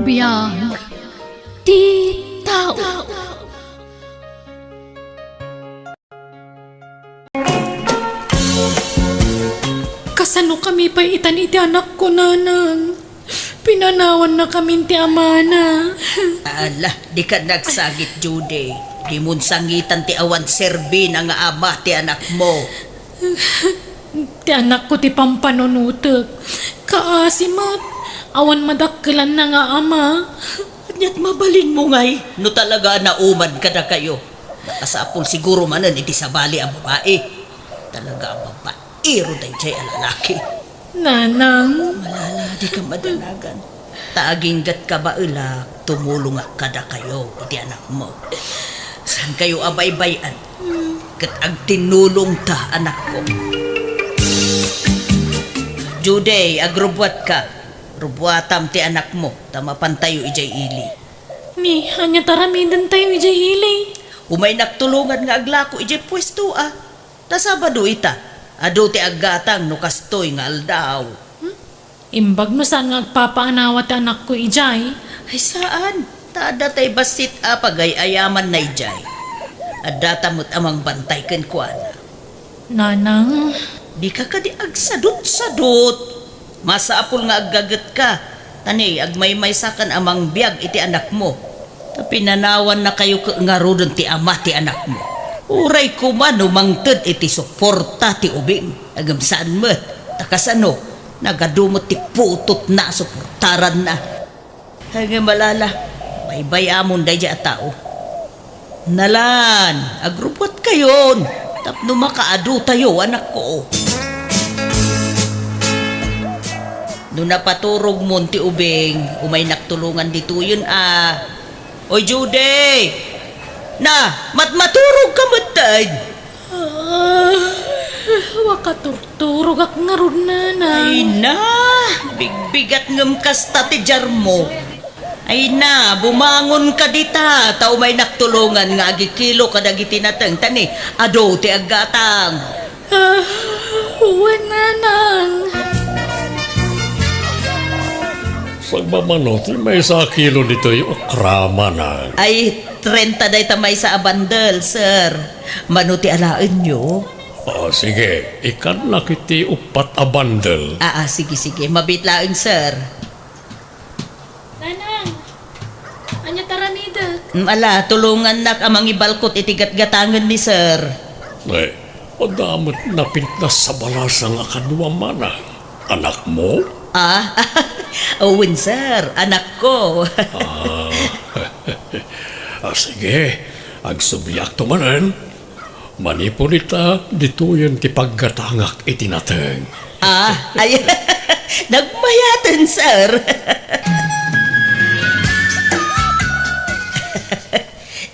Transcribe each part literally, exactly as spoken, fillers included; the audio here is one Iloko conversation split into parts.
Biag ti tao. Kasano kami pay itan iti anakko, Nanang? Pinanawannakamin ti amana. Ala, dika nagsangit, Judy. Dimon sangitan ti awan serbina nga ama ti anakmo. Ti anakko ti pampanunotek. Kaasi met, awan madakkelanna nga ama. Ania't mabalinmo ngay no talaga a nauman kadakayo? Nakasapul siguro manen iti sabali a babai. Talaga a babaero daydiay a lalaki. Nanang. Malala, dika madanagan. Ta aginggatka baelak, tumulongak kadakayo iti anakmo. Saankayo a baybay-an ket agtinnulongta, anakko. Judy, agrubbuatka. Rubbuatam ti anakmo, ta mapantayo idiay ili. Ni, ania ti aramidentayo idiay ili? Umaynak tulongan nga aglako idiay puesto a. Ta Sabado ita, adu ti aggatang no kastoy nga aldaw. Hmm? Imbag no saan nga agpapaanawa ti anakko idiay? Ay, saan. Ta adda tay bassit a pagay-ayamanna idiay. Addata met a mangbantay kenkuana. Nanang. Dika kadi agsadutsadut. Masapul nga aggagetka. Ta ni, agmaymaysakan a mangbiag iti anakmo. Ta pinanawannakayo ket ngaruden ti ama ti anakmo. Uray koma no mangted iti suporta ti ubing, ngem saan met. Ta kasano, nagadu met ti putotna a suportaranna. Ngem malala, baybay-amon daydiay a tao. Nalan, agrubbuatkayon, tapno makaadutayo, anakko. No napaturogmon ti ubing, umaynak tulongan ditoyen a. Oy, Judy! Na, matmaturog ka metten! Ah, makaturturogak ngarud, Nanang. Ay na, bigbigat ngem kasta ti diarmo. Ay na, bumangon ka dita, ta umaynak tulongan nga agikilo kadagiti nateng, ta ni, adu ti aggatang. Ah, wen, Nanang. Sagmamano ti maysa a kilo ditoy okra, Manang? Ay, trenta dayta maysa a bandel, sir. Mano ti alaenyo? Ah, sige, ikannak iti uppat a bandel. Ah, ah, sige, sige. Mabiit laeng, sir. Nanang, ania ti aramidek? Mm, ala, tulongannak a mangibalkot iti gatgatangen ni sir. Ay, adda met napintas a balasang a kadua, Manang. Anakmo? Ah, wen, sir, anakko. Ah, ah, sige, agsubliakto manen. Manipud ita, ditoyen ti paggatangak iti nateng. Ah, ay, nagmayaten, sir.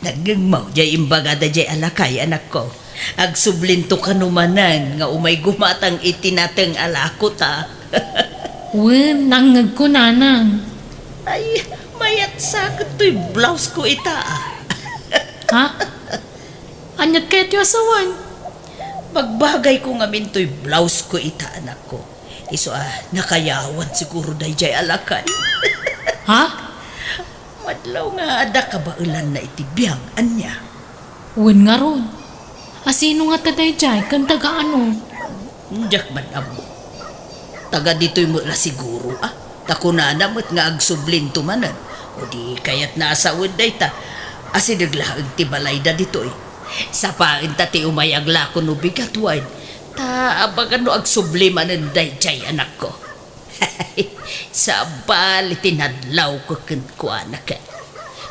Nagngegmaw jay imbaga dayjay a lakay, anakko. Agsublinto kano manen nga umay gumatang iti nateng a lakota. Wen, nangngegko, Nanang. Ay, mayat sa ket toy blouse ko ita, ah. Ha? Aniat kayatyo a sawen? Bagbagayko ngamin toy blouse ko ita, anakko. Isu a nakayawan siguro dayjay a lakay. Ha? Madlaw nga adda kabaelanna iti biag, ania? Wen ngarud. A sino ngata dayjay ken taga ano? Diak man ammo. Taga ditoy met la siguro, ah. Ta kunana met nga agsublinto manen. O di kayatna a sawen dayta. Asideg laeng ti balayda ditoy. Sapaenta ti umay aglako no bigat wen. Ta abagan no agsubli manen dayjay, anakko. Sabali ti nadlawko kenkuana ket.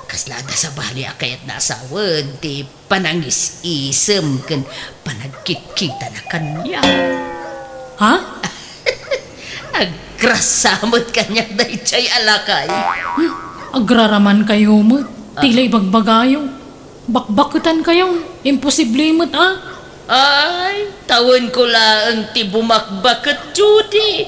Kasla adda sabali a kayatna a sawen ti panangis-isem ken panagkitkitana kaniak. Ha? Agrasa met kaniak dayjay a lakay. Hmm, agraramankayo met. Ah. Ti la ibagbagayo. Bakbaketankayo. Imposible met a. Ay, tawenko laeng ti bumakbaket, Judy.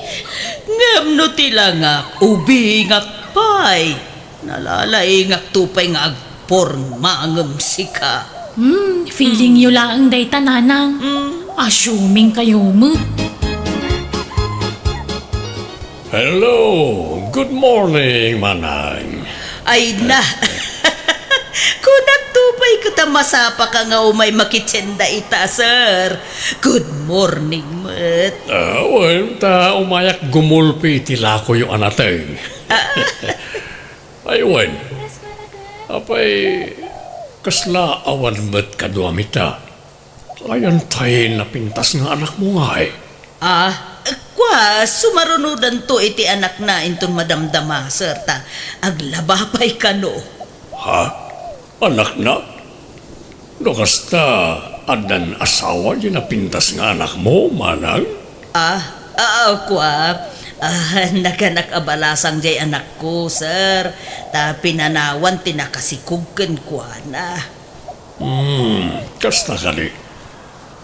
Ngem no ti langak, ubingak pay. Nalalaingakto pay nga agporma ngem sika. Hmm, feeling yo laeng dayta, Nanang. Hmm. Assuming kayo met. Hello, good morning, Manang. Ay na! Kunakto pay ket a masapaka nga umay makitenda ita, sir. Good morning met. Ah, wen, ta umayak gumulpi iti lakoyo a nateng. Ay, wen. Apay, kasla awan met kaduam ita? Ayan tay napintas nga anakmo ngay? Ah, kua, sumarunodanto iti anakna inton madamdama, sir, ta aglaba pay kano. Ha? Anakna? No kasta, addan asawa di napintas nga anakmo, manang? Ah, ah, kua, ah, naganak a balasang jay anakko, sir, ta pinanawan ti nakasikog kenkuana. Hmm, kasta kadi.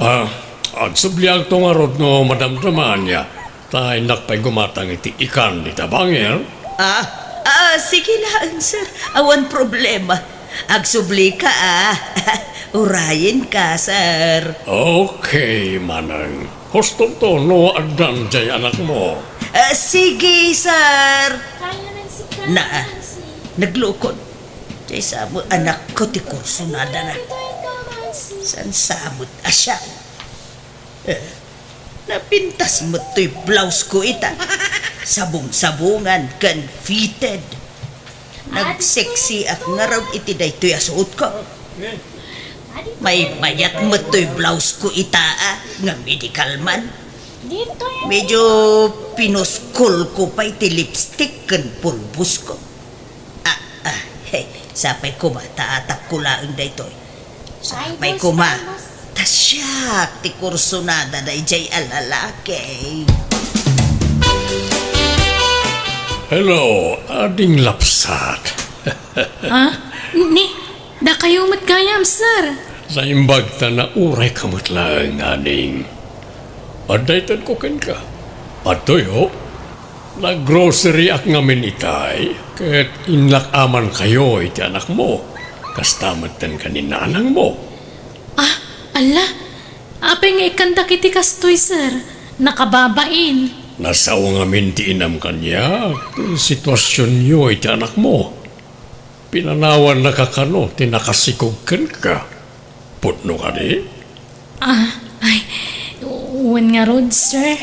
Ah, agsubliakto ngarud no madamdama ania, ta innak pay gumatang iti ikan dita bangir. Ah, ah, sige laeng, sir. Awan problema. Agsublika, ah. Urayenka, sir. Okay, manang. Hustonto no addan jay anakmo. Ah, sige, sir. Kaya nang si Na, Nancy. Naglukon. Jay sa mo anakko ti kursunadana. San sa met a siak? Eh, napintas met toy blouse ko ita. Sabong-sabongan ken fitted. Nagseksiak ngarud iti daytoy a suotko. Maymayat met toy blouse ko ita, ah, nga medical man. Medyo pinuskol ko pay ti lipstick ken pulbos ko. Ah, ah, hey, sapay koma ta atapko laeng daytoy. Sapay koma ta siak ti kursunada dayjay a lalaki. Hello, Ading Lapsat. Ah, ni, dakayo met gayam, sir. Naimbag ta nauray ka met laeng, Ading. Adda itedko kenka. Adtoy, oh. Naggroceryak ngamin itay, ket innak aman kayo iti anakmo. Kasta metten ken ni nanangmo. Ah, ala, apay nga ikkandak iti kastoy, sir? Nakababain. Nasao ngamin ti inam kaniak, ti situasionyo iti anakmo. Pinanawannaka kano ti nakasikog kenka. Pudno kadi? Ah, ay, wen ngarud, sir.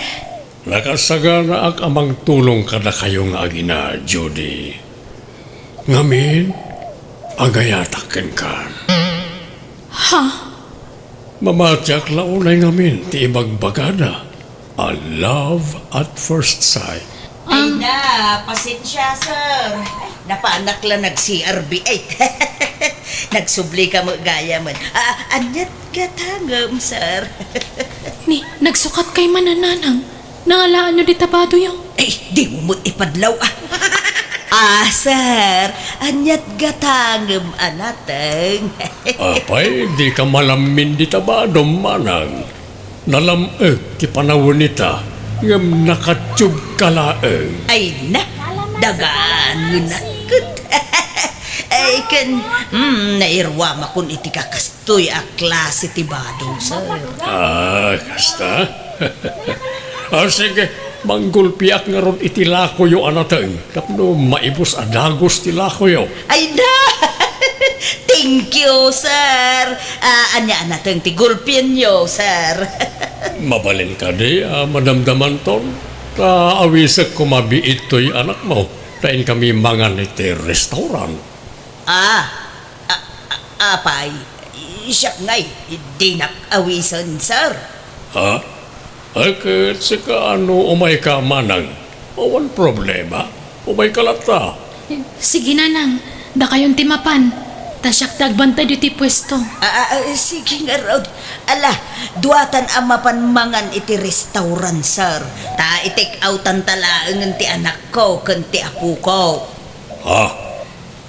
Nakasaganaak a mangtulong kadakayo nga agina, Judy. Ngamin, agayatak kenkan. Ha? Mamatiak la unay ngamin ti ibagbagada a love at first sight. Ay na, pasensya, sir. Napaanak la nag-C R B. Ay, nagsubli ka met gayam. Ah, aniat gatangem, sir? Ni, nagsukat kay manananang. Nangalaanyo di tabadoyo? Ay, dimo met ipadlaw, ah. Ah, sir, aniat gatangem a nateng? Apay, dika malammin di tabadom, manang. Nalam-ek ti panawen ita, ngem nakatiubka laeng. Ay na, dagangen a ket. Ay, ken, mm, nairuamakon iti kakas- Toy a klase ti badong, sir. Ah, kasta? Ah, sige, manggulpiak ngarud iti lakoyo a nateng tapno maibus a dagus ti lakoyo. Ay na! Thank you, sir. Ah, ania a nateng ti gulpienyo, sir? Mabalin kadi a madamdamanton? Ta awisek koma biit toy anakmo, ta inkami mangan iti restaurant. Ah, a-, a-, apay, siak ngay, dinak awisen, sir. Ha? Ay, ket sika no umayka, manang? Awan problema. Umayka latta. Sige, nanang. Dakayon ti mapan. Ta siak ti agbantay ditoy puesto. Ah, ah, ah, sige ngarud. Ala, duatan a mapan mangan iti restaurant, sir. Ta i-take outan ta laengen ti anakko ken ti apoko. Ha?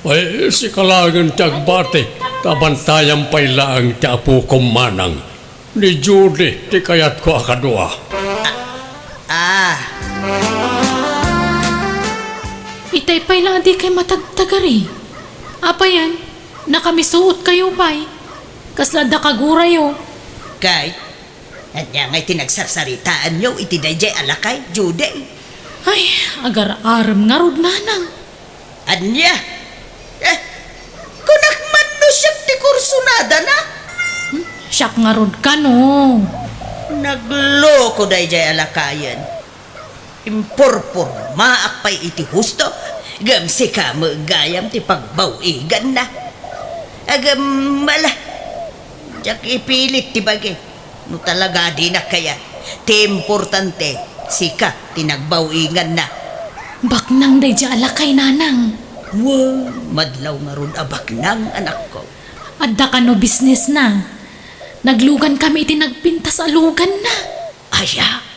Ay, sika laengen ti agbati, ta bantayam pay laeng ti apokom manang. Ni Judy ti kayatko a kadua. Ah. Itay pay la a dikay matagtagari. Apayan, nakamisuotkayo pay. Kasla adda kagurayo. Kay, ania ngay ti nagsarsaritaanyo iti daydiay a lakay, Judy? Ay, agar-arem ngarud, nanang. Ania? Adana? Hmm? Siak ngarud kano. Nagloko daydiay a lakayen. Impurpurmaak pay iti husto, ngem sika met gayam ti pagbaw-iganna. Agem, ala, diak ipilit ti bagi. No talaga dinak kayat, ti importante, sika ti nagbaw-iganna. Baknang daydiay a lakay, nanang. Wen, madlaw ngarud a baknang, anakko. Adda kano businessna. Naglugan kami iti nagpintas a luganna. Aya?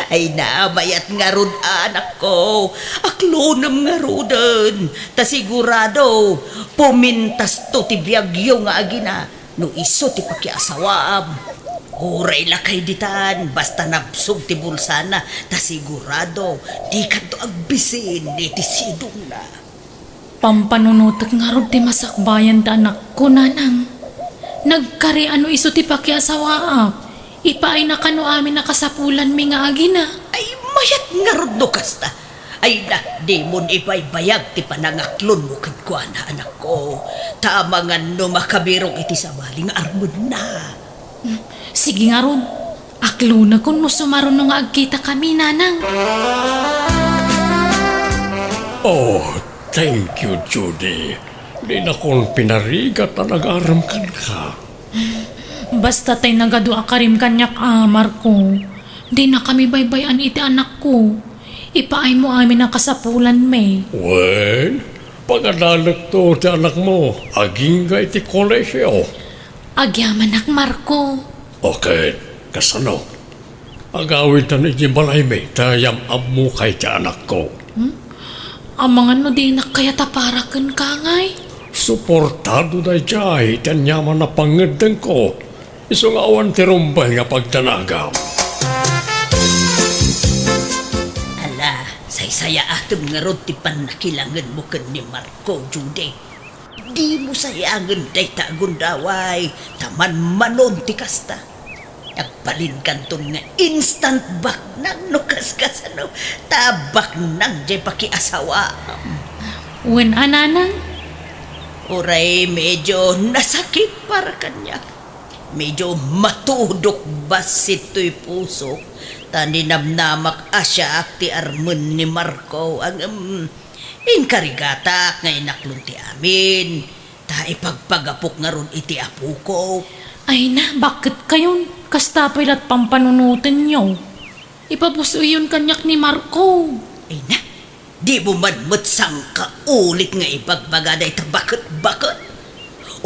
Ay na, mayat ngarud, anakko. Aklonem ngaruden. Ta sigurado, pumintasto ti biagyo nga agina no isu ti pakiasawaam. Uray lakay ditan, basta nabsog ti bulsana, ta sigurado, dikanto agbisin iti sidongna. Pampanunotek ngarud ti masakbayan ti anakko, nanang. Nagkari a no isu ti pakiasawaak, ipaayna kano amin a kasapulanmi nga agina. Ay, mayat ngarud no kasta. Ay na, dimon ibaybayag ti panangaklonmo kenkuana, anakko. Ta amangan no makabirok iti sabali nga armenna. Sige ngarud, aklonekon no sumaruno nga agkitakami, nanang. Oh, thank you, Judy. Dinakon pinarigat a nagarem kenka. Basta tay nagadu a karim kaniak a, Marco. Dinakami baybay-an iti anakko. Ipaaymo amin a kasapulanmi. Wen, pagadalekto ti anakmo agingga iti kolehio. Agyamanak, Marco. Okay, kasano? Agawidtan idiay balaymi ta yam-ammo kay ti anakko. Hmm? Amangan no dinak kayat a para kenka ngay? Suportado daydiay iti aniaman a pangngeddengko. Isu nga awan ti rumbeng nga pagdanagam. Ala, saysayaatem ngarud ti pannakilangenmo ken ni Marco, Judy. Dimo sayangen dayta a gundaway, ta manmanon ti kasta. Agbalinkanton nga instant baknang no kaskasano, ta baknang diay pakiasawaam. Wen a, nanang? Uray medyo nasakit para kaniak. Medyo matudok bassit toy pusok, ta ninamnamak a siak ti armen ni Marco, ngem inkarigatak nga inaklon ti amin, ta ipagpagapok ngarud iti apoko. Ay na, bakket kayon? Kasta pay lat pampanunotenyo. Ipabus-oyyon kaniak ni Marco. Ay na, dimo man met sangkaulit nga ibagbaga dayta baket-baket.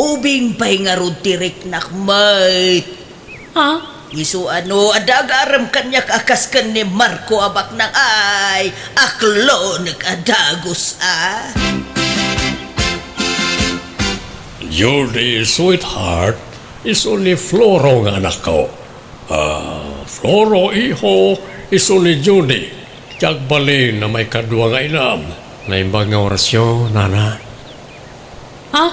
Ubing pay ngarud ti riknak met. Ha? Isu a no adda agarem kaniak a kas ken ni Marco a baknang, ay, aklonek a dagus a. Judy, sweetheart, isu ni Floro nga anakko. Ah, Floro, iho, isu ni Judy, ti agbalin a maikadua nga inam. Naimbag nga orasyo, nana. Ha?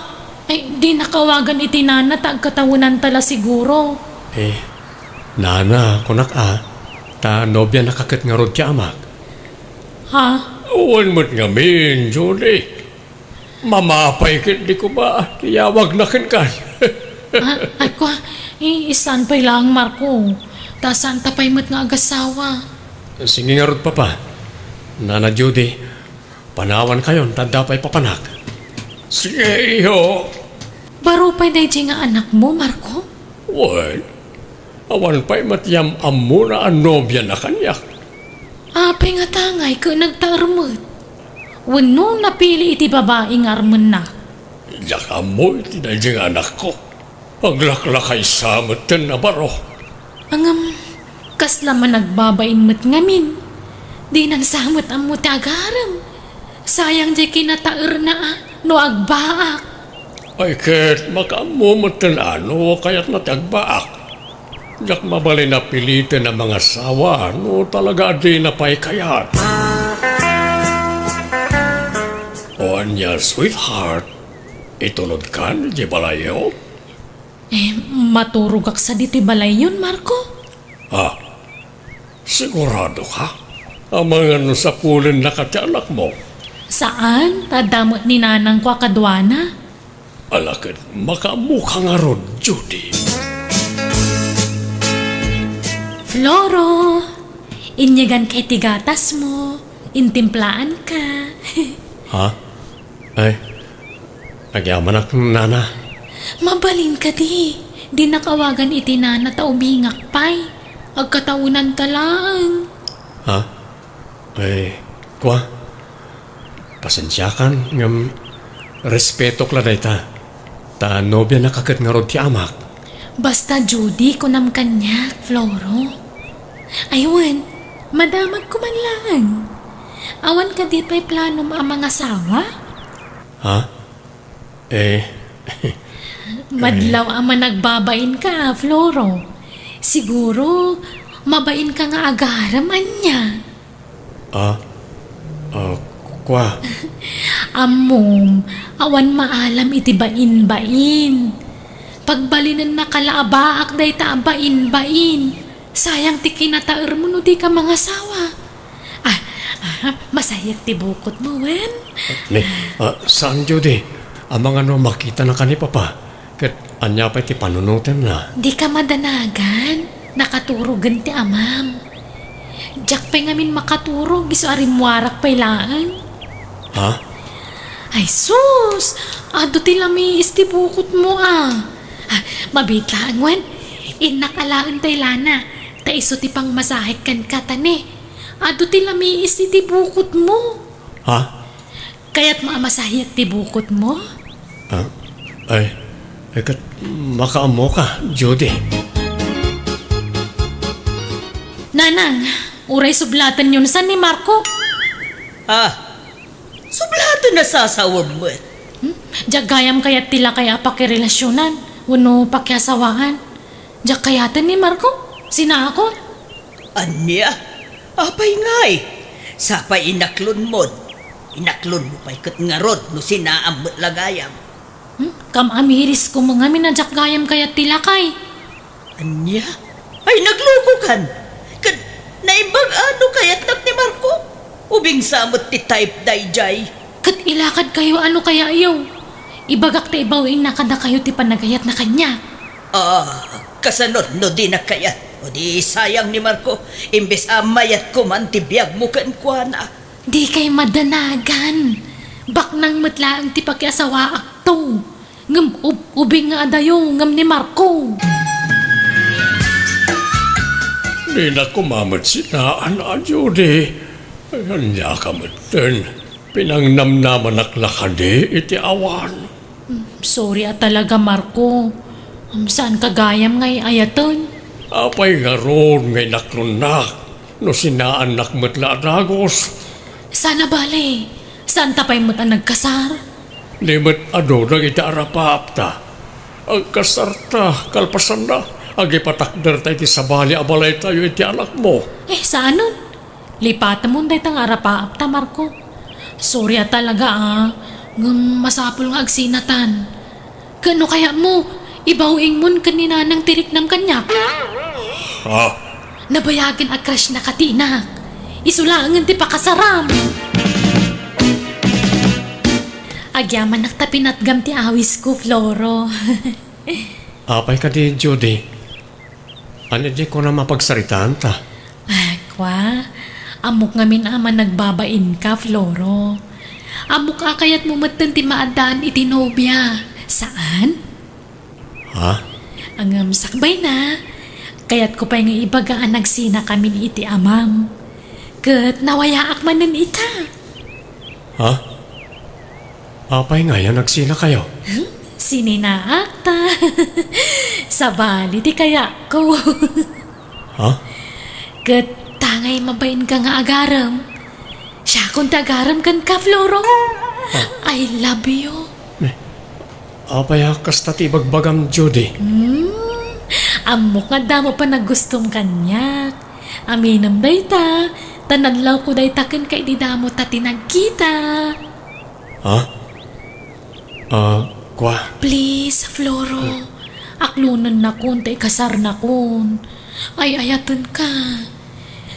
Ay, dinnak awagan iti nana ta agkatawenanta la siguro. Eh, nana, kunak a, ta nobianak ket ngarud ti amak. Ha? Wen met ngamin, Judy. Mamapay ket di ko ba, ti yawagna kenka. Ah, ay, kua, eh, saan pay laeng, Marco? Ta saanta pay met nga agasawa. Sige ngarud, Papa. Nana Judy, panawankayon ta adda pay papanak. Sige, iho. Baro pay daydiay nga anakmo, Marco? Wen, awan pay met yam-ammona a nobiana kaniak. Apay ngata ngay ket nagtaer met? Wenno napili iti babai nga armenna? Diak ammo iti daydiay nga anakko. Aglaklakaysa metten a baro. Ngem, kasla managbabain met ngamin. Dinan sa met ammo ti agarem. Sayang diay kinataerna a no agbaak. Ay ket, makaammo metten a no kayatna ti agbaak. Diak mabalin a piliten a mangasawa no talaga a dina pay kayat. O ania, sweetheart, itulodkan idiay balayyo? Eh, maturogak sa ditoy balayyon, Marco? Ha? Sigurado ka? Amangan no sapulennaka ti anakmo? Saan, ta adda met ni nanangko a kaduana. Ala ket makaammoka ngarud, Judy. Floro, inyeganka iti gatasmo, intimplaanka. Ha? Ay, agyamanak, nana. Mabalin kadi, dinak awagan iti nana ta ubingak pay. Agkataonanta laeng. Ha? Ay, kua, pasensiakan, ngem respetok la dayta. Ta nobianaka ket ngarud ti amak. Basta Judy, kunam kaniak, Floro. Ay wen, madamagko man laeng. Awan kadi pay planom a mangasawa? Ha? Eh. Madlaw a managbabainka, Floro. Siguro, mabainka nga agarem ania. Ah, ah, kua. Ammom, awan maalam iti bainbain. Pagbalinennaka la a baak dayta a bainbain. Sayang ti kinataermo no dika mangasawa. Ah, ah, masayak ti bukotmo, wen? Ni, ah, saan, Judy? Amangan no makitanaka ni Papa. Ket ania pay ti panunotenna? Dika madanagan, nakaturogen ti amam. Diak pay ngamin makaturog, isu a rimmuarak pay laeng. Ha? Ay sus! Adu ti lamiis ti bukotmo a. Ah, mabiit laeng wen, innak alaen tay lana, ta isu ti pangmasahek kenka ta ne. Adu ti lamiis iti bukotmo. Ha? Kayatmo a masahiak ti bukotmo? Ah, ay, ay, ket makaammoka, Judy. Nanang, uray sublatenyon san ni Marco? Ah, sublaten a sasawem met. Hmm? Diak gayam kayat ti lakay a pakirelasionan wenno pakiasawaan. Diak kayaten ni Marco, sinaakon. Ania? Apay ngay? Sapay inaklonmon. Inaklonmo pay ket ngarud no sinaam met la gayam. Hmm? Kam-amiris komo ngamin a diak gayam kayat ti lakay. Ania? Ay, naglukokan. Ket naimbag a no kayatnak ni Marco? Ubing sa met ti type daydiay. Ket ilakadkayo a no kayatyo. Ibagak ta ibaw-ingna kadakayo ti panagayatna kaniak. Ah, kasano no dinak kayat? O di sayang ni Marco, imbes a mayatko man ti biagmo kenkuana. Dikay madanagan. Baknang met laeng ti pakiasawaakto. Ngem ub-, ubing nga adayo ngem ni Marco. Dinak koma met sinaan a, Judy. Ania ka metten? Pinangnamnamanak la kadi iti awan? Mm, sorry a talaga, Marco. Mm, saanka gayam nga ay-ayaten? Apay ngarud nga inaklonnak no sinaannak met la a dagus? Saan a bale, saanta pay met a nagkasar? Di met adu dagiti arapaapta. Agkasarta, kalpasanna, agipatakderta iti sabali a balaytayo iti anakmo. Eh, saanen? Lipatemon dayta nga arapaapta, Marco. Sorry a talaga, ah. Ngem masapul nga agsinatan. Ket no kayatmo, ibaw-ingmon ken ni Nanang ti riknam kaniak. Ah. Nabayagen a crush na katinak. Isu laengen ti pakasaram. Agyamanak ta pinatgam ti awisko, Floro. Apay kadi, Judy? Ania diay kunam a pagsaritaanta? Ah, kua, ammok ngamin a managbabainka, Floro. Ammok a kayatmo metten ti maaddaan iti nobia. Saan? Ha? Ngem sakbayna, kayatko pay nga ibaga a nagsinakamin iti amam. Ket nawayaak manen ita. Ha? Apay ngay a nagsinakayo? Hmm? Sininaak ta. Sabali ti kayatko. Ha? Ket tangay mabainka nga agarem. Siakon ti agarem kenka, Floro. Ha? I love you. Eh, apay a kasta ti ibagbagam, Judy? Hmm? Ammok nga adda mo panagustom kaniak. Aminem dayta, ta nadlawko dayta kenka idi damo ta ti nagkita. Ha? Ah, kua? Please, Floro. Aklonennakon ta ikasarnakon. Ay-ayatenka.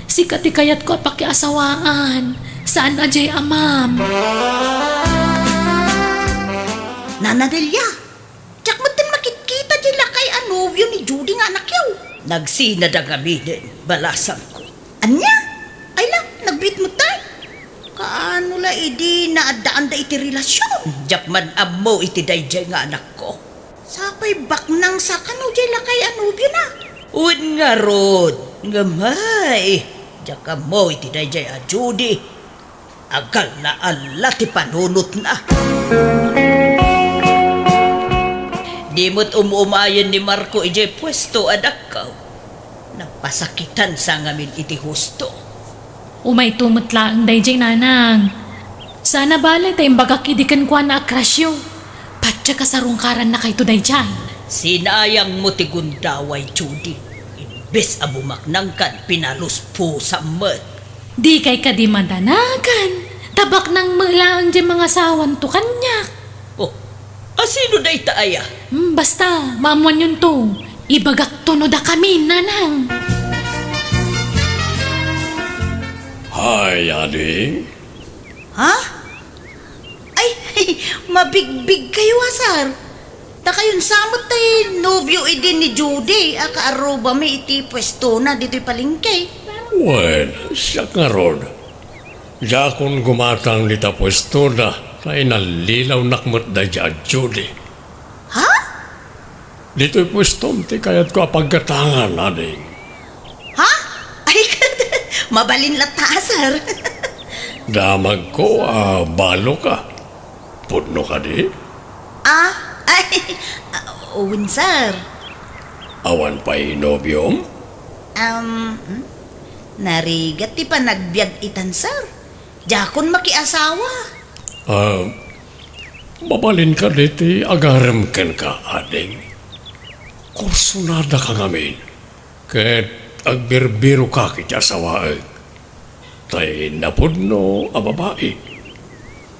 Sika ti kayatko a pakiasawaan. Saan a diay amam. Nana Delia, nobio ni Judy nga anakyo. Nagsinada ngaminen, balasangko. Ania? Ay la, nagbiit met tay. Kaano la idi naaddaanda iti relasion? Diak man ammo iti daydiay nga anakko. Sapay baknang sa kano jay lakay a nobiona. Wen ngarud, ngem ay, diak ammo iti daydiay a Judy. Agalla-alla ti panunotna. Di met um-umayen ni Marco idiay puesto a dakko. Napasakitan sa ngamin iti husto. Umayto met laeng daydiay, nanang. Saan a bale ta imbagak idi kenkuana a crushyo. Patiek a sarungkarannakayto daydiay. Sinayangmo ti gundaway, Judy. Imbes a bumaknangkan, pinaluspusam met. Dikay kadi madanagan. Ta baknang met laeng diay mangasawanto kaniak. Oh, asino dayta aya? Hmm, basta, maammoanyonto. Ibagakto no dakami, nanang. Hay, ading. Ha? Ay, mabigbigkayo a, sir. Ta kayon sa met tay nobio idi ni Judy a kaarrubami iti puestona ditoy palengke. Wen, siak ngarud. Diakon gumatang dita puestona, ta inallilawnak met daydiay a Judy. Ha? Ditoy puestom ti kayatko a paggatangan, ading. Ha? Ay, mabalin latta, sir. Damagko a baloka. Pudno kadi? Ah, ay, ah, wen, sir. Awan pay nobiom? Um, hmm? Narigat ti panagbiag itan, sir. Diakon makiasawa. Ah, mabalin kadi ti agarem kenka, ading? Kursunadaka ngamin, ket agbirbirokak iti asawaek. Tay napudno a babai,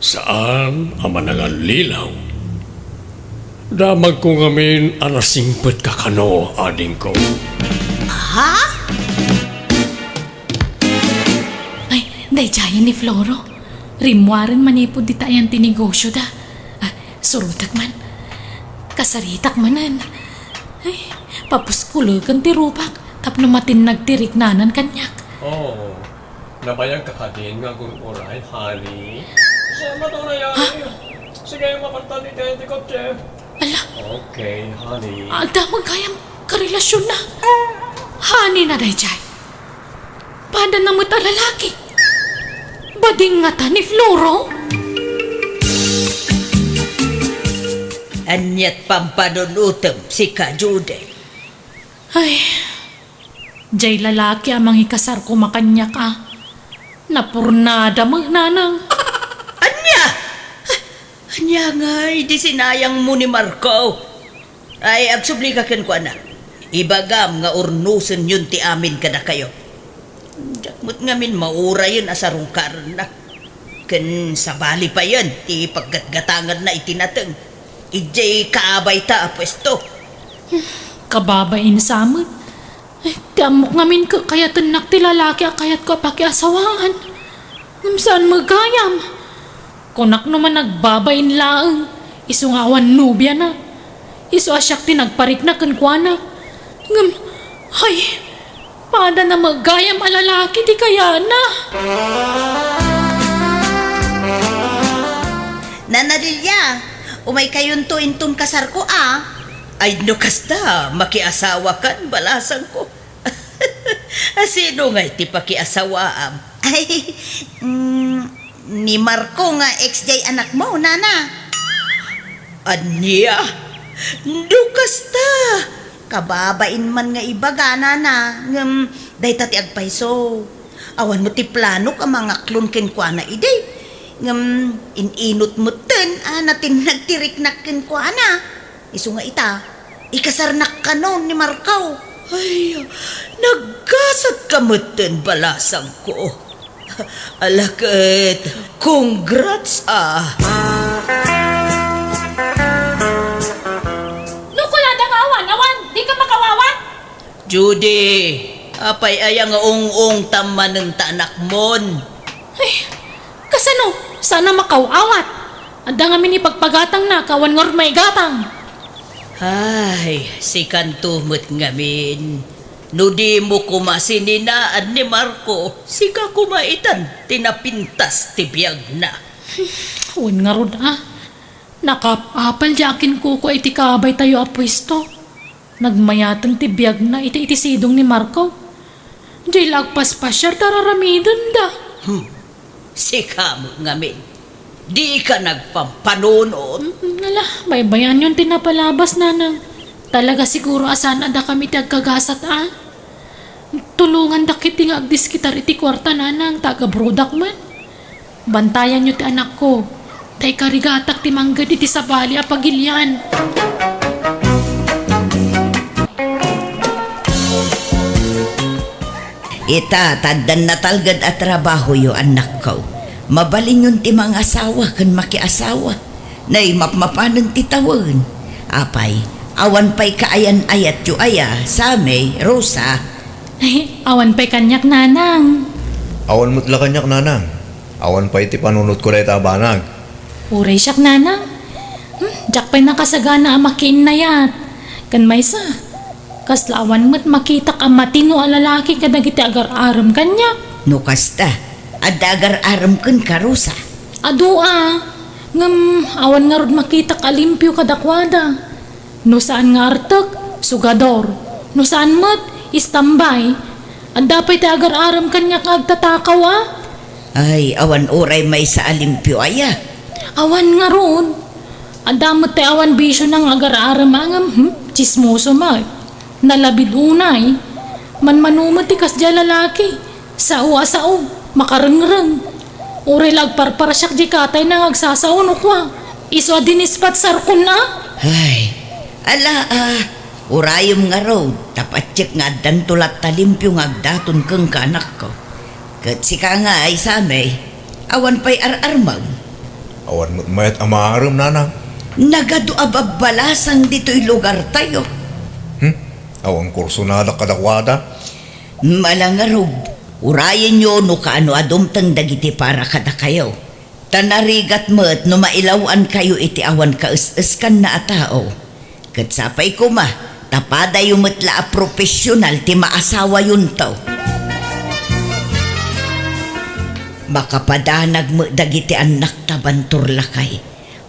saan a manangallilaw. Damagko ngamin a nasingpetka kano, adingko. Ha? Ay, daydiayen ni Floro. Rimmuaren manipud dita ayan ti negosioda. Ah, surotek man. Kasaritak manen. Ay, papuskuleken ti rupak tapno matinnag ti riknanan kaniak. Oh, nabayagka kadin nga agur-uray, honey? Sa madura yan. Ha? Sige, mapartan iti, iti kotse. Ala. Okay, honey. Adda met gayam karelasionna. Honey na daydiay. Padana met a lalaki. Bading ngata ni Floro? Aniat pampanunotem, sika, Judy? Ay, jay lalaki a mangikasar koma kaniak a. Napurnada met, nanang. Ania? Ania ngay idi sinayangmo ni Marco? Ay, agsublika kenkuana. Ibagam nga urnosenyon ti amin kadakayo. Diak met ngamin maurayen a sarungkarenna. Ken sabali payen ti paggatgatanganna iti nateng idiay kaabayta a puesto. Kababain sa met. Eh, ti ammok ngamin ket kayatennak ti lalaki a kayatko a pakiasawaan. Ngem saan met gayam. Kunak no man agbabain laeng, isu nga awan nobiana. Isu a siak ti nagparikna kenkuana. Ngem, hay, padana met gayam a lalaki ti kayatna. Nana Lilia, umaykayonto inton kasarko a. Ay, no kasta, makiasawakan, balasangko. Sino ngay ti pakiasawaam? Ay, mm, ni Marco nga ex jay anakmo, nana. Ania? No kasta, kababain man nga ibaga, nana, ngem dayta ti agpayso. Awan met ti planok a mangaklon kenkuana idi. Ngem in-inut metten a natinnag ti riknak kenkuana. Isu nga ita, ikasarnak kanon ni Marco. Ay, naggasatka metten, balasangko. Ala ket, congrats, ah. No kunada nga awan, awan, dika makaw-awat? Judy, apay aya nga ung-ungtam manen ta anakmon? Ay, kasano? Saan a makaw-awat. Adda ngamin ipagpagatangna, awan ngarud maigatang. Ay, sikanto met ngamin. No dimo koma sininaan ni Marco, sika koma itan ti napintas ti biagna. Wen ngarud a. Nakaap-apal diay akinkukua iti kabaytayo a puesto. Nagmayaten ti biagna iti, iti sidong ni Marco. Diay la agpaspasiar ta ar-aramidenda. Hmm. Sika met ngamin. Dika nagpampanunot. Mm, ala, baybayanyon ti napalabas, nanang. Talaga siguro a saan a dakami ti agkagasat, a? Tulongandak iti nga agdiskitar iti kuarta, nanang, ta agabrodak man. Bantayanyo ti anakko, ta ikarigatak ti mangged iti sabali a pagilian. Ita, ta addan natalged a trabahoyo, annakko. Mabalinyon ti mangasawa ken makiasawa. Nay, mapmapanen ti tawen. Apay, awan pay kaayan-ayatyo aya, Sammy, Rosa? Ay, awan pay kaniak, nanang. Awan met la kaniak, nanang. Awan pay ti panunotko dayta a banag. Uray siak, nanang. Hmm, diak pay nakasagana a makiinnayat. Ken maysa, kasla awan met makitak a matino a lalaki kadagiti agar-arem kaniak. No kasta, adda agar-arem kenka, Rosa? Adu a, ngem awan ngarud makitak a limpio kadakuada. No saan nga artek, sugador. No saan met, istambay. Adda pay ti agar-arem kaniak nga agtatakaw a? Ay, awan uray maysa a limpio aya? Awan ngarud. Adda met ti awan bisiona nga agar-arem a ngem, hmm, tsismoso met. Nalabid unay. Manmano met ti kasdiay a lalaki. Sao a sao, makarengreng. Uray la agparparsiak diay katayna nga agsasao no kua, isu a dinispatsarkon a. Ay, ala a, urayem ngarud, ta patiek nga addanto latta limpio nga agdaton kenka, anakko. Ket sika ngay, Sammy, awan pay ar-armem? Awan met mayat a maarem, nanang. Nagadu a babbalasang ditoy lugartayo. Hmm? Awan kursonadak kadakuada? Ala ngarud, urayenyo no kaano a dumteng dagiti para kadakayo. Ta narigat met no mailaw-ankayo iti awan kaes-eskanna a tao. Ket sapay koma, ta padayo met la a profesional ti maasawayonto. Makapadanag met dagiti annakta, Bantur lakay.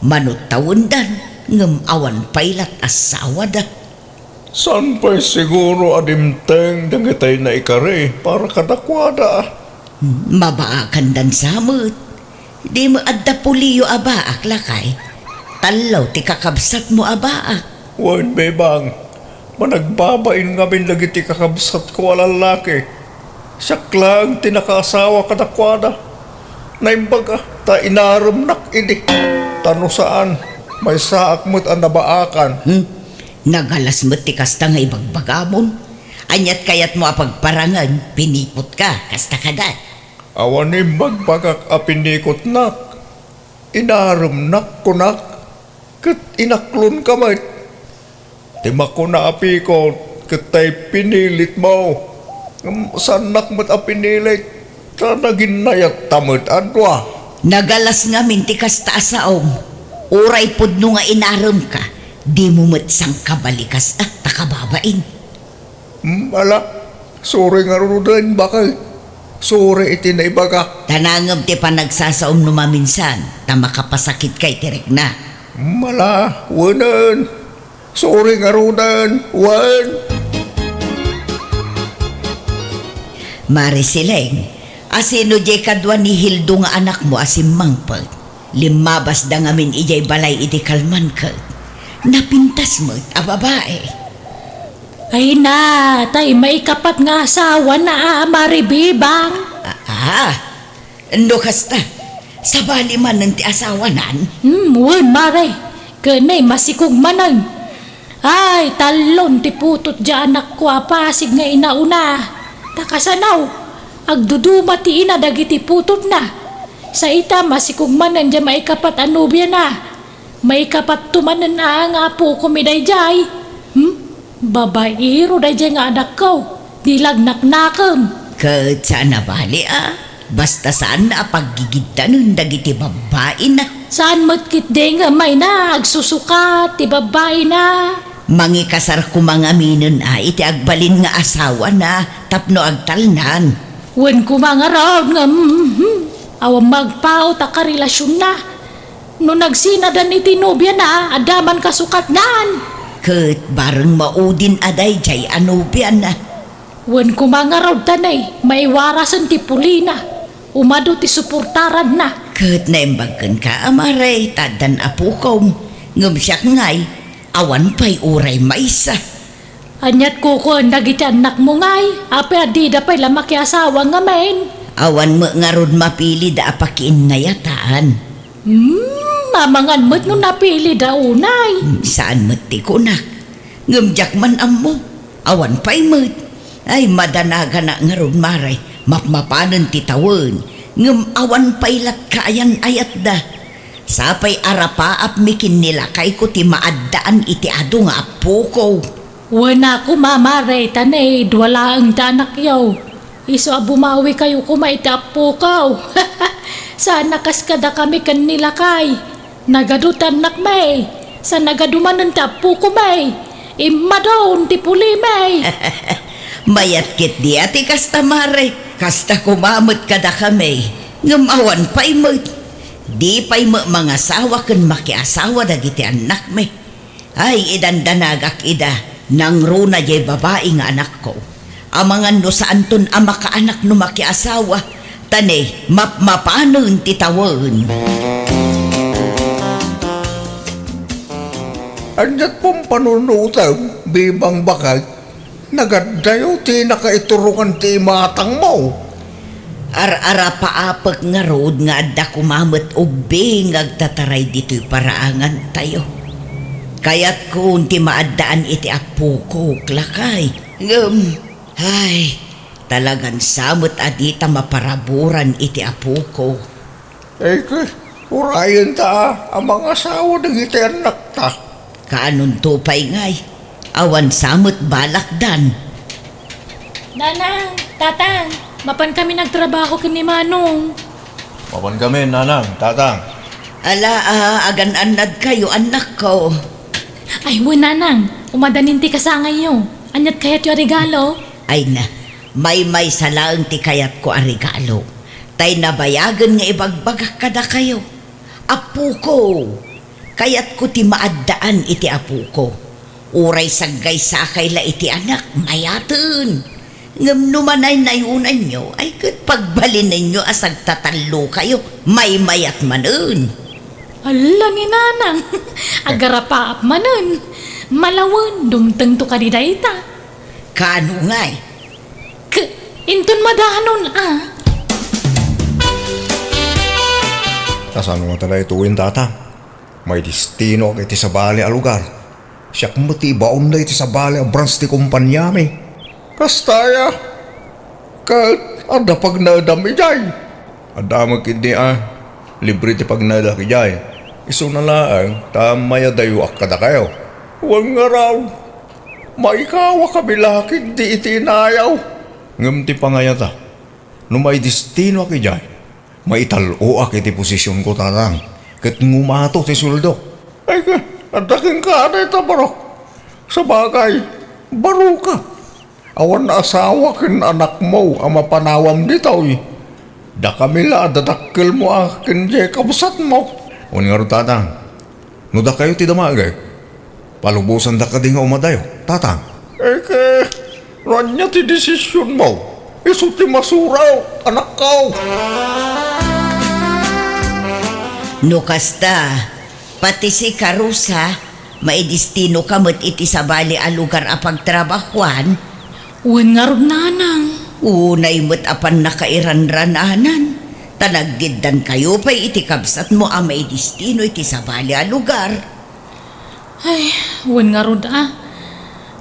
Mano tawendan, ngem awan pay lat asawada. Saan pay siguro a dimteng dagitay naikari para kadakuada? Mabaakandan sa met. Di met adda puliyo a baak, lakay. Tallo ti kakabsatmo a baak. Wen, Bebang, managbabain ngamin dagiti kakabsatko a lallaki. Siak laeng ti nakaasawa kadakuada. Naimbag a, ta inaremnak idi. Ta no saan, maysaak met a nabaakan. Hmm? Nagalas met ti kasta nga ibagbagamon. Aniat kayatmo a pagparangen? Pinikutka, kasta kada? Awan imbagbagak a pinikutnak. Inaremnak, kunak, ket inaklonka met. Ti makuna a pikut, ket tay pinilitmo. Ngem saannak met a pinilit, ta naginnayatta met a dua. Nagalas ngamin ti kasta a saom. Uray pudno nga inaremka, dimo met sangkabalikas, ah, ta kababain. Hmm, ala, suri ngaruden, baket. Suri iti naibagak. Ta nangem ti panagsasaom no maminsan, ta makapasakitka iti rikna. Hmm, ala, wenen. Suri ngaruden, wen. Mari Sileng, asino diay kadua ni Hildo nga anakmo a simmangpet? Limmabasda ngamin idiay balay idi kalman ket napintas met a babai. Ay na, tay maikapat nga asawana a Mari Bebang. Ah, ah. No kasta, sabali manen ti asawanan? Hmm, wen, Mari. Ken nay masikog manen. Ay, tallon ti putot diay anakko a pasig nga inauna. Ta kasano, agduduma ti ina dagiti putotna. Sa ita, masikog manen diay maikapat a nobiana. Maikapatto manen a nga apokom daydiay. Hmm? Babaero daydiay nga anakko. Di la agnaknakem. Ket saan a bali a. Basta saanna a paggigidtanen dagiti babbaina. Saan met ketdi nga mayna agsusukat ti babbaina. Mangikasar koma ngaminen a iti agbalin nga asawana tapno agtalnan. Wen koma ngarud nga, mhm, awan magpaut a karelasionna. No nagsinadan iti nobiana, adda man kasukatnan. Ket bareng maudin a daydiay a nobiana. Wen koma ngarud ta ne, maiwarasen ti pulina. Umadu ti suportaranna. Ket naimbag kenka, Amare, ta addan apokom. Ngem siak ngay, awan pay uray maysa. Aniat kukuen dagiti annakmo ngay? Apay a dida pay la makiasawa ngamin? Awan met ngarud mapilida a pakiinnayatan. Hmm, amangan met no napilida unay. Hmm, saan met ti kunak. Ngem diak man ammo. Awan pay met. Ay, madanaganak ngarud, Mare. Mapmapanen ti tawen. Ngem awan pay latka ayan-ayatda. Sapay arapaapmi ken ni lakayko ti maaddaan iti adu nga appoko. Wen a koma, Mare, ta ne, dua laeng ti anakyo. Isu a bumawikayo koma iti appoko. Saan a kas kadakami ken ni lakay. Nagadu ti annakmi. Sa nagadu manen ti appoko mi. Immadun ti puli mi. Mayat ketdi a ti kasta, Mare. Kasta koma met kadakami. Ngem awan pay met. Di pay met mangasawa ken makiasawa dagiti annakmi. Ay, idandanagak ida, nangruna diay babai nga anakko. Amangan no saanton a makaanak no makiasawa, ta ne, mapmapanen ti tawen. Aniat pampanunotem, Bebang Bakay? Nagaddayo ti nakaiturongan ti imatangmo. Ar-arapaapek ngarud nga adda koma met ubing nga agtataray ditoy paraangantayo. Kayatkon ti maaddaan iti appokok, lakay. Ngem, ay, talagan sa met a dita maparaburan iti appoko. Ay, ket, urayenta a mangasawa dagiti annakta. Kaanonto pay ngay? Awan sa met balakdan. Nanang, Tatang, mapan kami nagtrabaho ken ni Manong. Mapan kami, Nanang, Tatang. Ala, a, agan-annadkayo, annakko. Ay, wen, Nanang, umadanin ti kasangayyo. Aniat kayatyo a regalo? Ay na, maymaysa laeng ti kayatko a regalo. Tay nabayagen nga ibagbagak kadakayo. Appoko, kayatko ti maaddaan iti appoko. Uray saggaysakay la iti anak, mayaten. Ngem no manaynayonanyo, ay ket pagbalinenyo a sagtatallokayo, maymayat manen. Ala ni Nanang, agarapaap manen. Malawen, dumtengto kadi dayta. Kaano ngay? K-, inton madanon, a. Ta saan nga ta daytoyen, Tatang? Maidestinoak iti sabali a lugar. Siak met ti ibaon daytoy sabali a branch ti kompaniami. Kasta aya? Ket adda pagnaedam idiay? Adda met ketdi a, libre ti pagnaedak idiay. Isuna laeng ta mayadayoak kadakayo. Wen ngarud, maikawakami la ketdi iti inayaw. Ngem ti pangayatak, no maidestinoak idiay, maital-oak iti posisionko, Tatang, ket ngumato ti sueldok. Ay, ka, adda kenka dayta, barok. Sabagay, baroka. Awan asawa ken anakmo a mapanawam ditoy. Dakami la a dadakkelmo a ken diay kabsatmo. Wen ngarud, Tatang, no dakayo ti damagek, palubosanda kadi nga umadayo, Tatang. Eke, no ania ti desisionmo, isu ti masuraw, anakko. No kasta, pati sika, Rosa, maidestinoka met iti sabali a lugar a pagtrabahuan? Wen ngarud, Nanang. Unay met a pannakairanrananan, ta naggiddankayo pay iti kabsatmo a maidestino iti sabali a lugar. Ay, wen ngarud a.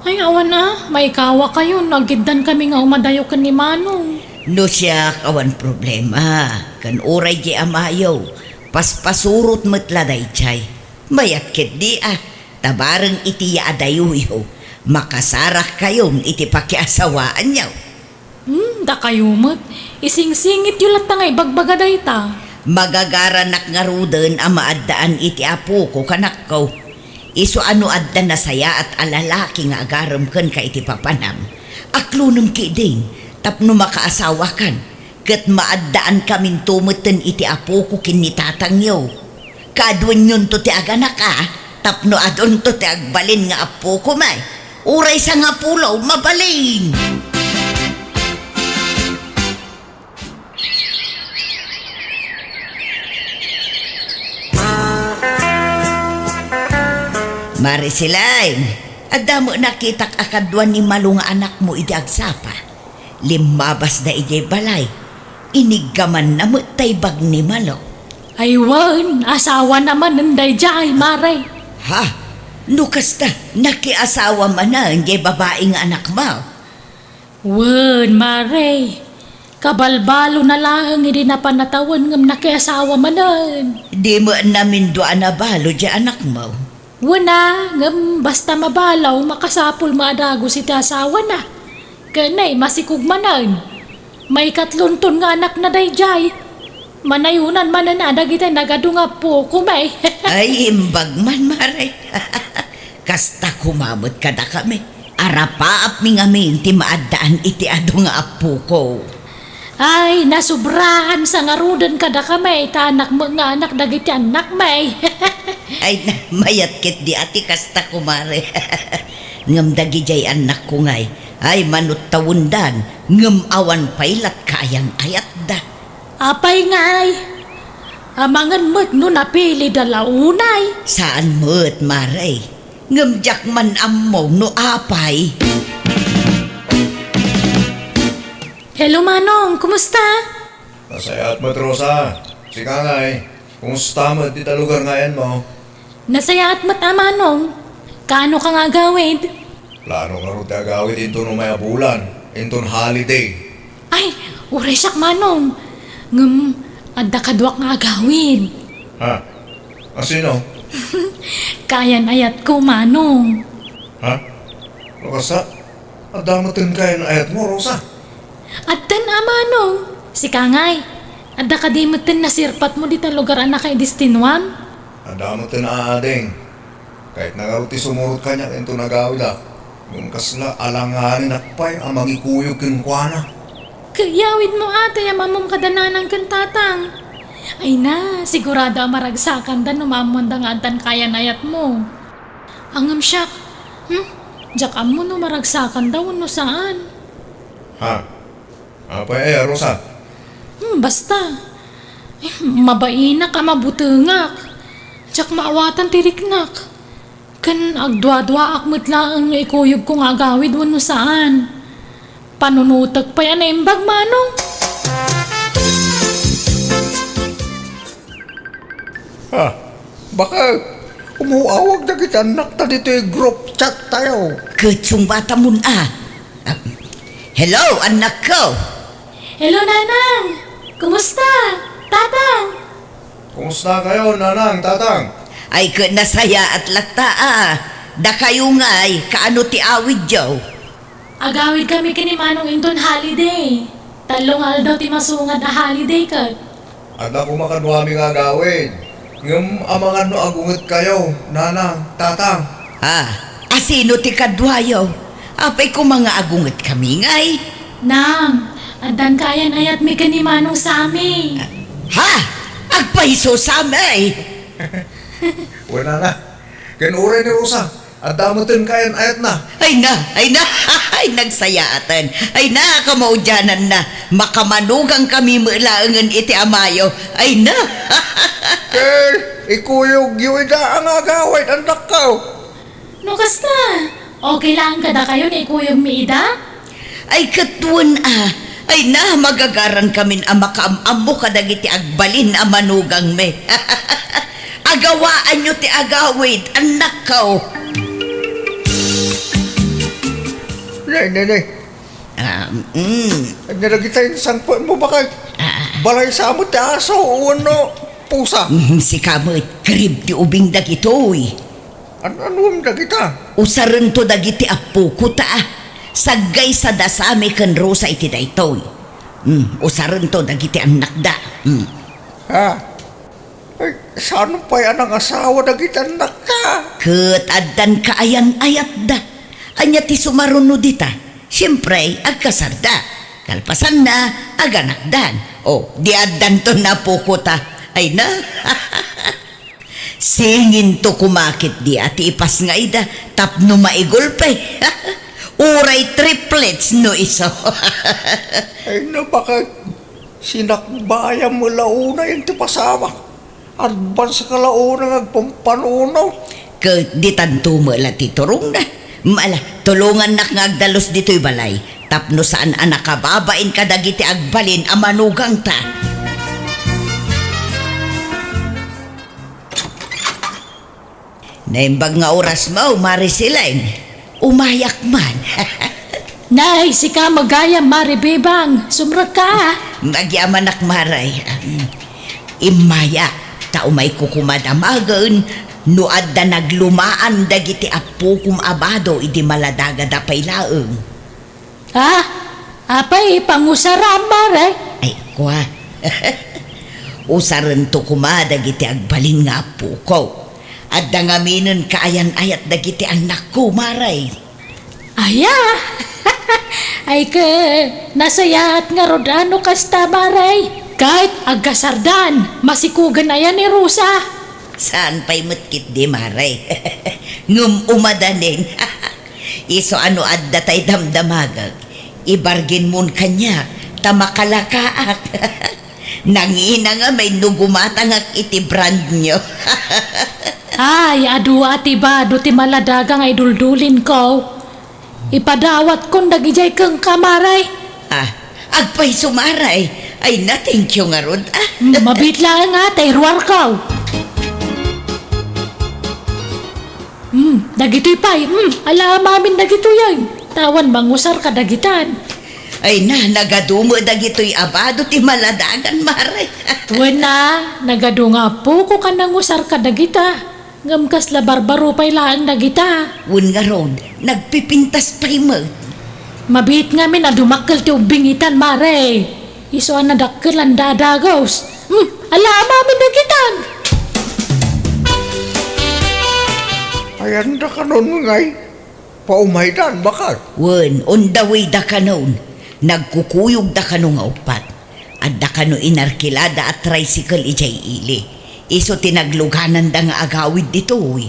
Ay, awan a, maikawakayo no aggiddankami nga umadayo ken ni Manong. No siak, awan problema. Ken uray di amayo, paspasurot met la daydiay. Mayat ketdi a, ta bareng iti yaadayoyo, makasarakkayon iti pakiasawaanyo. Hmm, dakayo met, isingsingityo latta nga ibagbaga dayta. Magagaranak ngaruden a maaddaan iti apoko, kanakko. Isu a no adda nasayaat a lalaki nga agarem kenka iti papanam, aklonem ketdin tapno makaasawakan, ket maaddaankaminto metten iti apoko ken ni tatangyo. Kaduenyonto ti aganaka, tapno adunto ti agbalin nga apoko met. Uray sangapulo, mabalin! Mare Silaing, adda met nakitak a kadua ni Malo nga anakmo idi agsapa. Limmabasda idiay balay. Iniggamanna met tay bag ni Malo. Ay wen, asawana manen daydiay, mare. Ha? No kasta, nakiasawa manen diay babai nga anakmo? Wen, mare. Kabalbalona laeng idi napan a tawen ngem nakiasawa manen. Di met namindua a nabalo diay anakmo? Wen a, ngem basta mabalo, makasapul met a dagus iti asawana. Ken ay, masikog manen. Maikatlonton nga anakna daydiay. Manayonan manen a dagiti nagadu nga appokom, ay. Ay, imbag man, mare. Kasta koma met kadakami. Arapaapmi ngamin ti maaddaan iti adu nga appoko. Ay, nasubraan sa ngaruden kadakami, ta anak met nga anak dagiti annakmi. Ay, na, mayat ketdi a ti kasta, kumare. Ngem dagidiay annakko ngay, ay, manuttawendan, ngem awan pay la't kaayan-ayatda. Apay ngay? Amangan met no napilida la unay? Saan met, mare. Ngem diak man ammo no apay. Hello, Manong. Kumusta? Nasayaat met, Rosa. Sika ngay, kumusta met dita lugar nga ayanmo? Nasayaat met a, Manong. Kaano ka nga agawid? Plano ngarud ti agawid inton umay a bulan, inton holiday. Ay, uray siak, Manong. Ngem, adda kaduak nga agawid. Ha? A sino? Kaayan-ayatko, Manong. Ha? No kasta, adda metten kaayan-ayatmo, Rosa? Addan a, Manong. Sika ngay, adda kadi metten nasirpatmo dita lugar a nakaidestinuam? Adda metten a, ading. Kayatna ngarud ti sumurot kaniak inton agawidak, ngem kasla alanganinak pay a mangikuyog kenkuana. Ket iyawidmo a tay amamom kada nanang ken tatang. Ay na, sigurado a maragsakanda no maammoanda nga addan kaayan-ayatmo. Ngem siak, hmm? Diak ammo no maragsakanda wenno saan. Ha? Apay aya, Rosa? Hmm, basta. Eh, mabainak a mabutengak. Diak maawatan ti riknak. Ken agduaduaak met laeng no ikuyogko nga agawid wenno saan. Panunotek pay a naimbag, Manong. Ah, baket, umuawag dagiti annakta ditoy group chat tayo. Ket sungbatamon a. Ah, hello, annakko. Hello, Nanang. Kumusta? Tatang. Kumusta kayo, Nanang, Tatang? Ay, ket nasayaat latta a. Dakayo ngay, kaano ti awidyo? Agawidkami ken ni Manong inton holiday. Tallo nga aldaw ti masungad a holiday ket. Adda koma kaduami nga agawid. Ngem amangan no agungetkayo, Nanang, Tatang. Ah, a sino ti kaduayo? Apay koma nga agungetkami ngay? Nang, addan kaayan-ayatmi ken ni Manong Sammy. Ha? Agpayso, Sammy! Wen, Nana. Ken uray ni Rosa. Adda metten kaayan-ayatna. Ay na, ay na, ay nagsayaaten. Ay na, kamaudiananna. Makamanugangkami met laengen iti amayo. Ay na. Ket ikuyogyo ida a nga agawid, annakko. No kasta, okay laeng kadakayo no ikuyogmi ida? Ay, ket wen a. Ay na, magagarankamin a makaam-ammo kadagiti agbalin a manugangmi. Agawaanyo ti agawid, annakko. Nay, nay, nay. Ah, mm. Ania dagita insangpetmo, baket? Ah. Balay sa met ti aso wenno pusa? Mm, sika met, karib ti ubing dagitoy. An-, anuem dagita? Usarento dagiti appoko ta. Saggaysada Sammy ken Rosa iti daytoy. Mm, usarento dagiti annakda. Mm. Ha? Ay, saan pay a nangasawa dagiti annakta? Ket addan kaayan-ayatda. Ania ti sumaruno dita? Siempre, agkasarda. Kalpasanna, aganakdan. O, di addanto napukota. Ay na. Singinto koma ketdi a ti ipasngayda tapno maigulpe. Uray triplets no isu. Ay na, baka sinakbayam la unay ti pasamak. Advance ka la unay nga agpampanuno. Ket ditanto met la ti turongna. Ala, tulongannak nga agdalus ditoy balay tapno saan a nakababain kadagiti agbalin a manugangta. Naimbag nga orasmo, Mare Celine. Umayak man. Nay, sika met gayam, Mare Bebang. Sumrekka. Magyamanak, Mare. Immayak, ta umayko koma damagen no adda naglumaan dagiti appokom a bado idi maladagada pay laeng. Ah, apay, pangusaram, Mare? Ay, kua. Usarento koma dagiti agbalin nga appoko. Adda ngaminen kaayan-ayat dagiti annakko, Mare. Aya! Ay, ket nasayaat ngarud a no kasta, Mare. Ket agkasardan, masikugen aya ni Rosa. Saan pay met ketdi, Mare. Ngem umadanen. Isu a no adda tay damdamagek, ibargenmon kaniak ta makalakaak. Nangina ngamin no gumatangak iti brand new. Ay, adu a ti bado ti maladaga nga iduldulinko. Ipadawatkon dagidiay kenka, Mare. Ah, agpayso, Mare. Ay na, thank you ngarud, ah. Mm, mabiit laeng, ah, ta iruarko. Hmm, dagitoy pay. Hmm, ala amin dagitoy ay. Tawan mangusar kadagitan. Ay na, nagadu met dagitoy a bado ti maladagan, Mare. Wen a, nagadu nga appoko ken nangusar kadagita. Ngem kasla barbaro pay laeng dagita. Wen ngarud, nagpipintas pay met. Mabiit ngamin a dumakkel ti ubbing itan, Mare. Isu a nadakkel a dadagus. Hmm, ala amin dagitan. Ayan dakanon ngay, paumaydan, baket. Wen, on the way dakanon. Nagkukuyog dakano nga uppat. Adda kano inarkilada a tricycle idiay ili. Isu ti naglugananda nga agawid ditoy.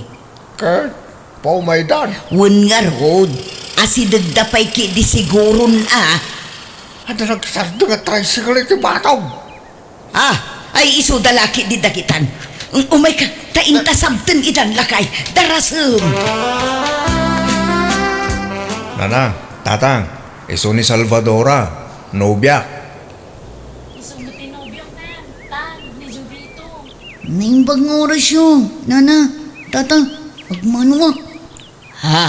Ket paumaydan. Wen ngarud, asidegda pay ketdi siguron a. Adda nagsardeng a tricycle iti batog. Ah, ay isuda la ketdi dagitan. Um-, umayka, ta inta sabten idan lakay. Darasem. Nana, tatang, isu ni Salvadora, nobiak. Isu met ti nobiok, Nang, Tang, ni Jovito. Naimbag nga orasyo, nana, tata, agmanoak. Ha?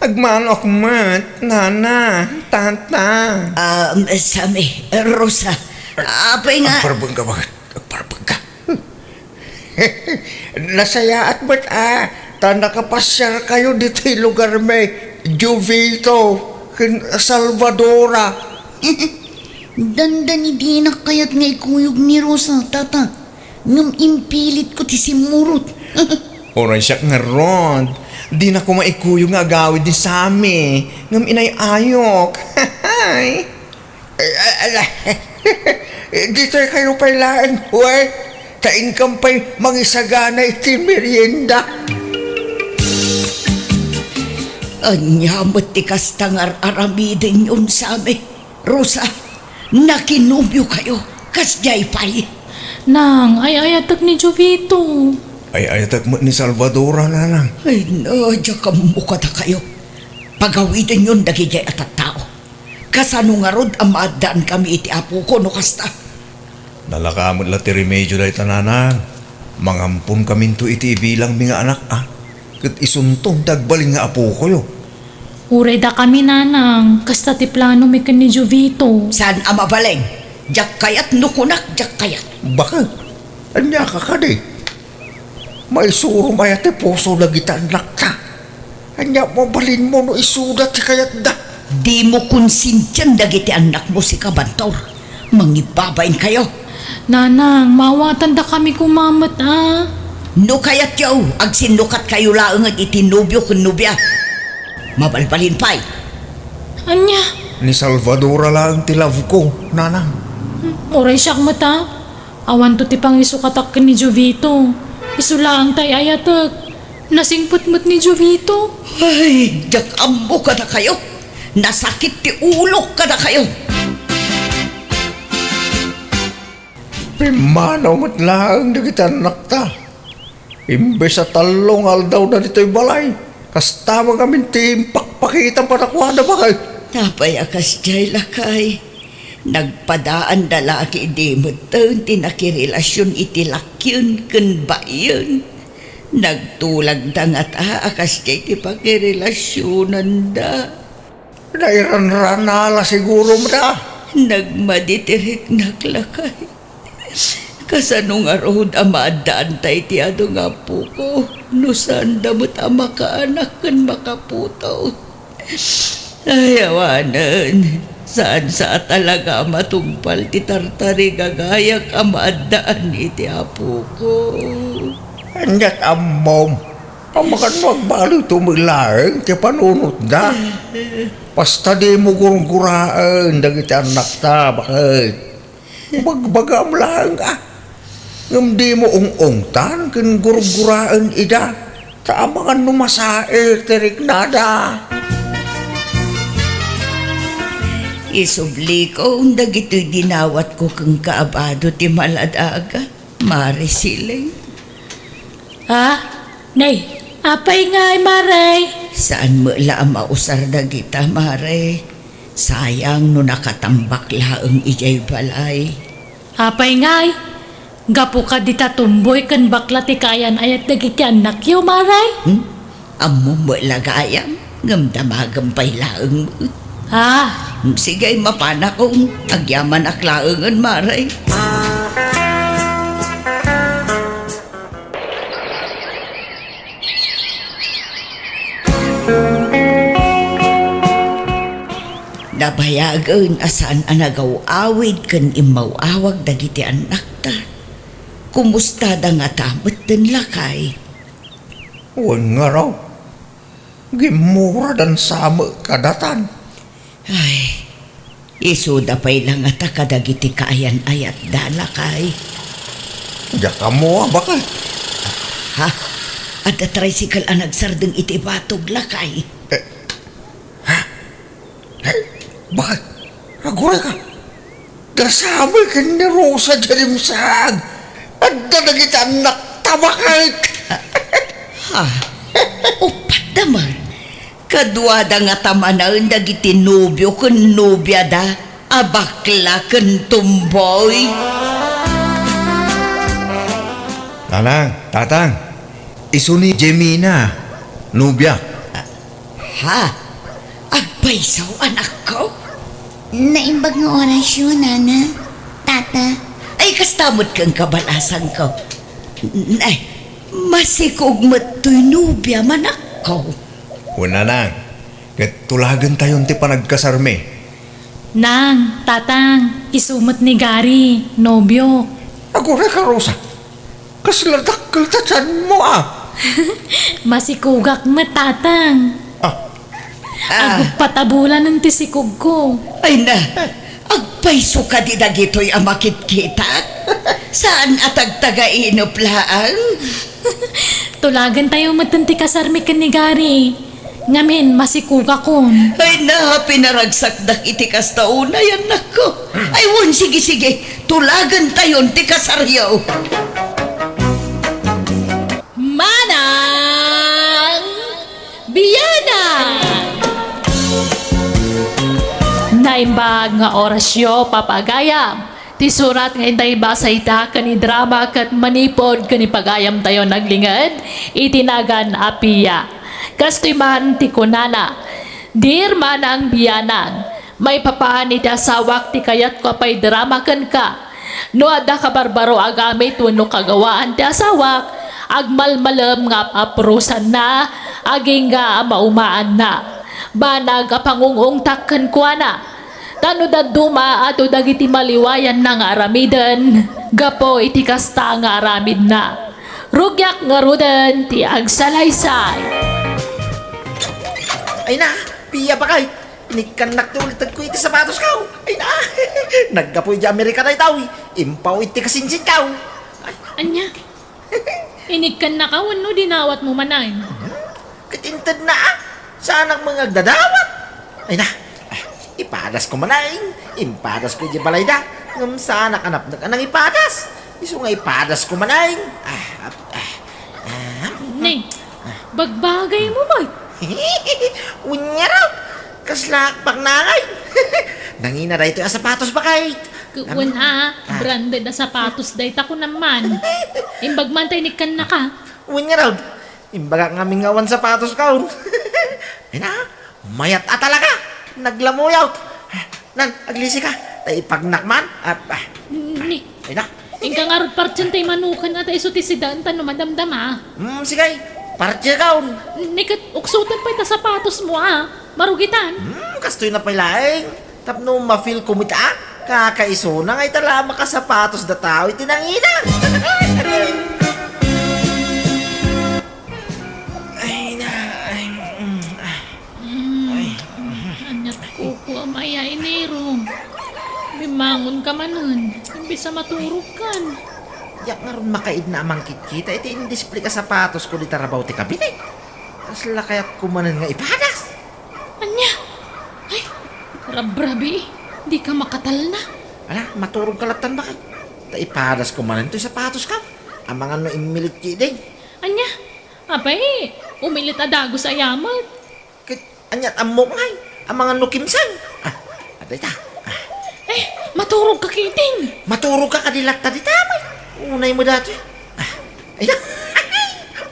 Agmanoak met, nana, tata. Ah, Sammy, Rosa, apay nga? Agparbeng ka, baket? Agparbeng ka. Nasayaat met a, ta nakapasiar kayo ditoy lugar mi, Jovito, ken Salvadora. Dandani dinak kayat nga ikuyog ni Rosa, tata. Ngem impilitko ti simmurot. Uray siak ngarud, dina koma ikuyog nga agawid ni Sammy, ngem inay-ayok. Ay, ala, ditoy kayo pay laeng, we, ta inkam pay mangisagana iti merienda. Ania met ti kasta nga ar-aramidenyon, Sammy? Rosa, nakinobio kayo, kasdiay pay? Nang, ay-ayatek ni Jovito. Ay-ayatek met ni Salvadora, nanang. Ay, no, diak ammo kadakayo. Pagawidenyon dagidiay a tattao. Kasano ngarud a maaddaan kami iti apoko no kasta? Nalaka met la ti remedio dayta, nanang. Mangamponkaminto iti ibilangmi nga anak, a. Ket isunto ti agbalin nga apokoyo. Uray dakami, nanang, kasta ti planomi ken ni Jovito. Saan a mabalin? Diak kayat no kunak, diak kayat. Baket? Ania ka kadi? Maisurom aya ti puso dagiti annakta? Ania mabalinmo no isuda ti kayatda? Dimo konsintian dagiti annakmo, sika, Bantor. Mangibabain kayo. Nanang, maawatandakami koma met a. No kayatyo, agsinnukatkayo laengen iti nobio ken nobia. Mabalbalin pay. Ania? Ni Salvadora laeng ti love ko, Nanang. Uray siak met a. Awanto ti pangisukatak ken ni Jovito. Isu laeng tay ayatek. Nasingpet met ni Jovito. Ay, diak ammo kadakayo. Nasakit ti ulok kadakayo. Pimmanaw met laeng dagiti annakta. Imbes a tallo nga aldawda ditoy balay, kasta met ngamin ti impakpakita padakuada, baket. Apay a kasdiay, lakay? Nagpadaanda la ket idi metten ti nakirelasion iti lakyen ken bayen. Nagtulagda ngata a kasdiay ti pakirelasionanda. Nairanrana la siguro met a. Nagmadi ti riknak, lakay. Kasano ngarud a maaddaanta iti adu nga apoko no saanda met a makaanak ken makaputot? Ay, awanen, saan sa a talaga a matungpal ti tartarigagayak a maaddaan iti apoko. Aniat ammom? Amangan no agbaloyto met laeng ti panunotda. Basta dimo gurguraen dagiti annakta, baket. Bagbagam laeng a. Ngem dimo ung-ungtan ken gurguraen ida, ta amangan no masair ti riknada. Isubliko dagitoy dinawatko kenka a bado ti maladaga, Mare Siling. Ah, nay, apay ngay, Mare? Saan met la a mausar dagita, Mare? Sayang no nakatambak laeng idiay balay. Apay ngay? Gapu kadi ta tumboy ken bakla ti kaayan-ayat dagiti annakyo, Mare? Hmm? Ammom met la gayam, ngem damagem pay laeng met. Ah. Hmm, sige, mapanakon. Agyamanak laengen, Mare. Nabayagen a saan a nagaw-awid ken immaw-awag dagiti annakta. Kumustada ngata metten, lakay? Wen ngarud, gimmuradan sa met kadatan. Ay, isuda pay la ngata kadagiti kaayan-ayatda, lakay. Diak ammo a, baket. Ha? Adda tricycle a nagsardeng iti batog, lakay. Eh, ha? Eh, baket? Agurayka? Dasami ken ni Rosa diay dimsaag. Adda dagiti annakta, baket. Ha? Uppat da man. Kaduada ngata manen dagiti nobio ken nobiada a bakla ken tumboy. Nanang, tatang, isu ni Jemina, nobiak. Ha? Agpayso, anakko? Naimbag nga orasyo, nana, tata. Ay, kasta met ken kabalasangko. N-, ay, masikog met toy nobiam, anakko. Wen, nanang, ket tulagentayon ti panagkasarmi. Nang, tatang, isu met ni Gary, nobiok. Agurayka, Rosa. Kasla dakkel ta tianmo, a. Masikogak met, tatang. Ah. Ah. Aguppat a bulanen ti sikogko. Ay na, agpayso kadi dagitoy a makitkitak? Saan a tagtagainep laeng? Tulagentayo metten ti kasarmi ken ni Gary. Ngamin, masikogakon. Ay na, pinaragsakdak iti kasta unay, annakko. Ay wen, sige, sige, tulagentayon ti kasaryo. Manang Bianang! Naimbag nga orasyo, papagayam. Ti surat nga inday basa ita ken idrama ket manipud ken ipagayamtayo naglinged iti nagan a Pia. Kastoy man ti kunana, Dear Manang Bianang, maipapan iti asawak ti kayatko a paidrama kenka. No adda kabarbaro a gamit wenno kagawaan ti asawak, agmalmalem nga ap-aprosanna, agingga a maumaanna. Banag a pangung-ungtak kenkuana. Ta no dadduma adu dagiti maliwayanna nga aramiden gapu iti kasta nga aramidna, rugiak ngaruden ti agsalaysay. Ay na, Pia, bakay, inikkannak ti ultedko iti sapatosko. Ay na, naggapu idiay Amerika daytoy, impawit ti kasinsinko. Ay. Ania? Inikkannaka wenno dinawatmo manen? Hmm? Ket intedna, a. Saanak met nga agdadawat. Ay na, ah, ipadasko manen. Impadasko idiay balayda. Ngem saanak a napnek a nangipadas. Isu nga ipadasko manen. Ah, ah, ah, ah. Ne, bagbagaymo met. Wen ngarud, kasla akpak nangay. Nangina daytoy a sapatos, bakay. Wen a, ah, branded a sapatos dayta kunam man. Imbag man ta inikkannaka. Wen ngarud, imbagak ngamin nga awan sapatoskon. Ay na, mayat a talaga. Naglamuyot. Nan, aglisika. Ta ipagnak man. Ah, ah. Ni, ay na. Inka ngarud partien tay manuken a ta isu ti sidaen ta no madamdama. Hmm, sige. Partie kaon. Ni ket uksoten pay ta sapatosmo a. Marugitan. Hmm, kastoy na pay laeng. Tapno ma-feel ko met a, kakaisuna nga ita la a makasapatos dataw iti nangina. Ay na, ay, mm, ah. Mm, ay. Aniat kukuam aya, Enero? Bimmangonka manen, imbes a maturogkan. Diak ngarud makaidna a mangkitkita iti indisplay a sapatosko dita rabaw ti kabinet. Kasla kayatko manen nga ipadas. Ania? Ay, rabrabii, dika makatalna. Ala, maturogka lattan, bakay. Ta ipadasko manen toy sapatosko. Amangan no immilit ketdin. Ania? Apay, umilit a dagus aya met. Ket aniat ammok ngay? Amangan no kimseng. Ah, adda ita. Ah. Eh, maturogka ketdin. Maturogka kadi latta dita, may. Unay mo dati. Ah, ay,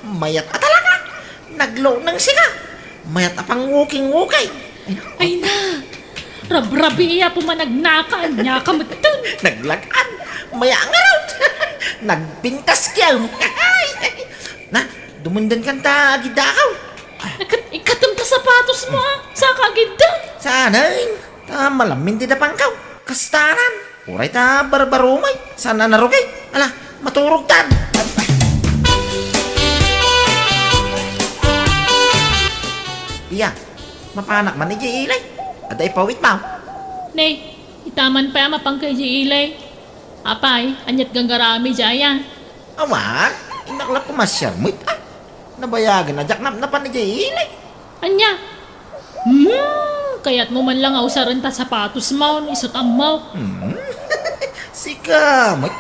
mayat a talaga. Naglo nang sika. Mayat a pangwuking-wukay. Ay, ay na. Rabrabii a pumanagnaka, ania ka metten. Naglag-an. Maya ngarud. Nagpintas kayam. Na, dumenden kan ta agidakaw. Ikat-, ikatem ta sapatosmo, a. Saka agidda. Saan, ay? Ta malamin ti dapangkaw. Kastanan. Uray ta barbarumay. Saan a narugay? Ala, maturogtan. Iya, mapanak man idiay ilay. Adda ipawit, ma'am. Ne, itaman pay a mapanka idiay ilay. Apay, aniat ganggaramid idiay aya? Awan, innak la pumasiar met, a. Nabayagen a diak napnapan idiay ilay. Ania? Hmm, kayatmo man la nga usaren ta sapatosmo, isut' ammok. Hmm. Sika met,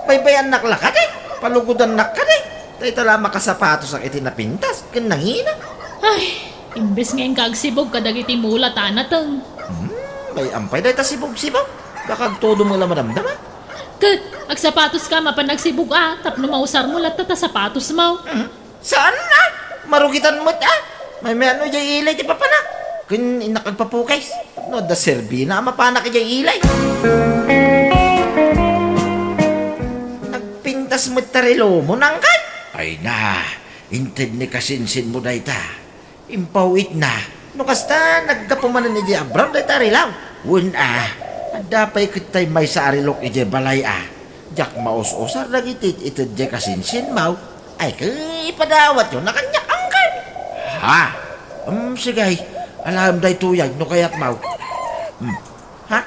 baybayannak la kadi, palugodannak kadi. Ta ita la makasapatosak iti napintas ken nangina. Ay, imbes nga inka agsibug kadagiti mula ta nateng. Hmm, bay-am pay dayta sibug-sibug. Baka agtudom la madamdama. Ket, agsapatoska mapan agsibug a, tapno mausarmo latta ta sapatosmo. Hmm. Saan a? Marugitan met a. Maymayat no idiay ilay ti papanak. Ken innak agpapukis. No adda serbina a mapanak idiay ilay. Nagpintas met ta relomo, nangkay? Ay na, inted ni kasinsinmo dayta. Impaw-itna, no kasta, naggapu manen idiay abroad dayta a relo. Wen a, adda pay ket tay maysa a relok idiay balay a. Diak maus-usar dagiti ited diay kasinsinmo. Ay, ket ipadawatyo na kaniak, angkel. Ha? Em, sige. Alaem daytoy, no kayatmo. Hmm. Ha?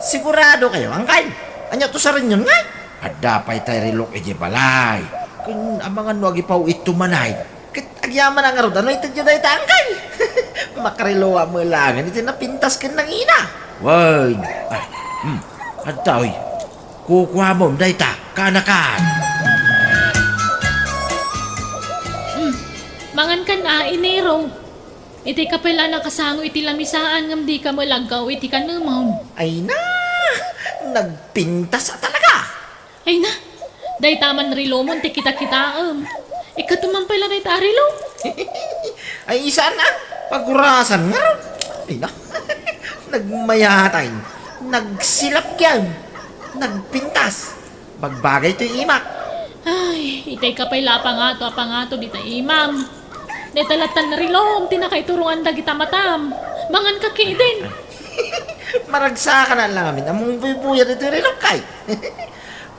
Sigurado kayo, angkel? Ania to sarenyon ngay? Adda pay tay relok idiay balay. Ken amangan no agipaw-itto manen. Ket agyamanak ngarud a no itedyo dayta, angkel. Makarelo a met laengen iti napintas ken nangina. Wen. Ah, hmm. Adtoy. Kukuamon dayta, kaanakan. Hmm. Mangankan a, Enero. Itay ka pay la a nakasango iti lamisaan ngem dika met la aggaw iti kanemon. Ay na! Nagpintas a talaga! Ay na! Dayta man relomon ti kitakitaem. Ikatem man pay la dayta a relo. Ay, saan a? Pagurasan ngarud. Ay na! Nagmayatay. Nagsilapkian. Nagpintas. Bagbagay toy imak. Ay, itay ka pay la a pangato a pangato dita imam. Dayta lattan a relom ti nakaiturungan dagita matam. Manganka ketdin. Maragsaka na lang amin, ammom buybuyat iti relo, Kay.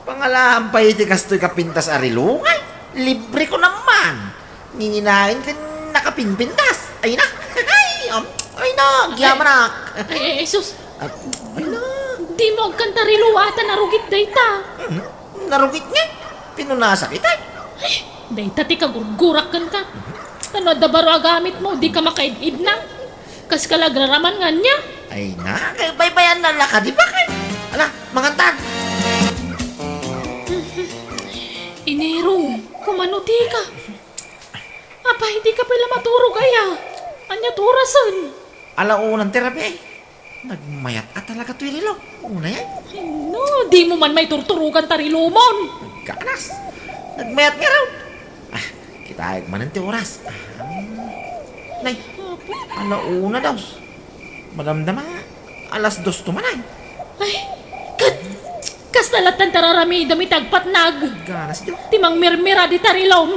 Pangalaam pay iti kastoy kapintas a relo, Kay. Libre ko naman. Nginginain ken nakapinpintas. Ay na. Ay, um, ay na, agyamanak. Ay, ay, ay, sus. Ah, ay na. Dimo agkanta relo a ta narugit dayta. Hmm, narugit nga. Pinunasak itay. Ay, dayta ti kagurgurak kenka. Tano adda baro a gamitmo, dika makaid-idna. Kaska la agraraman nga ania? Ay na, kay baybayan na la kadi, bakit? Ala, mangantan. Inero, kumano tika? Apay, dika pay la maturog aya? Ania ti orasen? Ala unan ti rabii. Nagmayat a talaga toy relo. Unay ay. Ay, no, dimo man maiturturogan ta relomon. Ganas. Nagmayat ngarud. Ah, kitaek manen ti oras. Ah, nay, ala una daw. Madamdama, alas dos to man ay. Ay, ket, kasta latta ti ar-aramidem iti agpatnag. Ganas, Dios. Ti mangmirmira dita relom.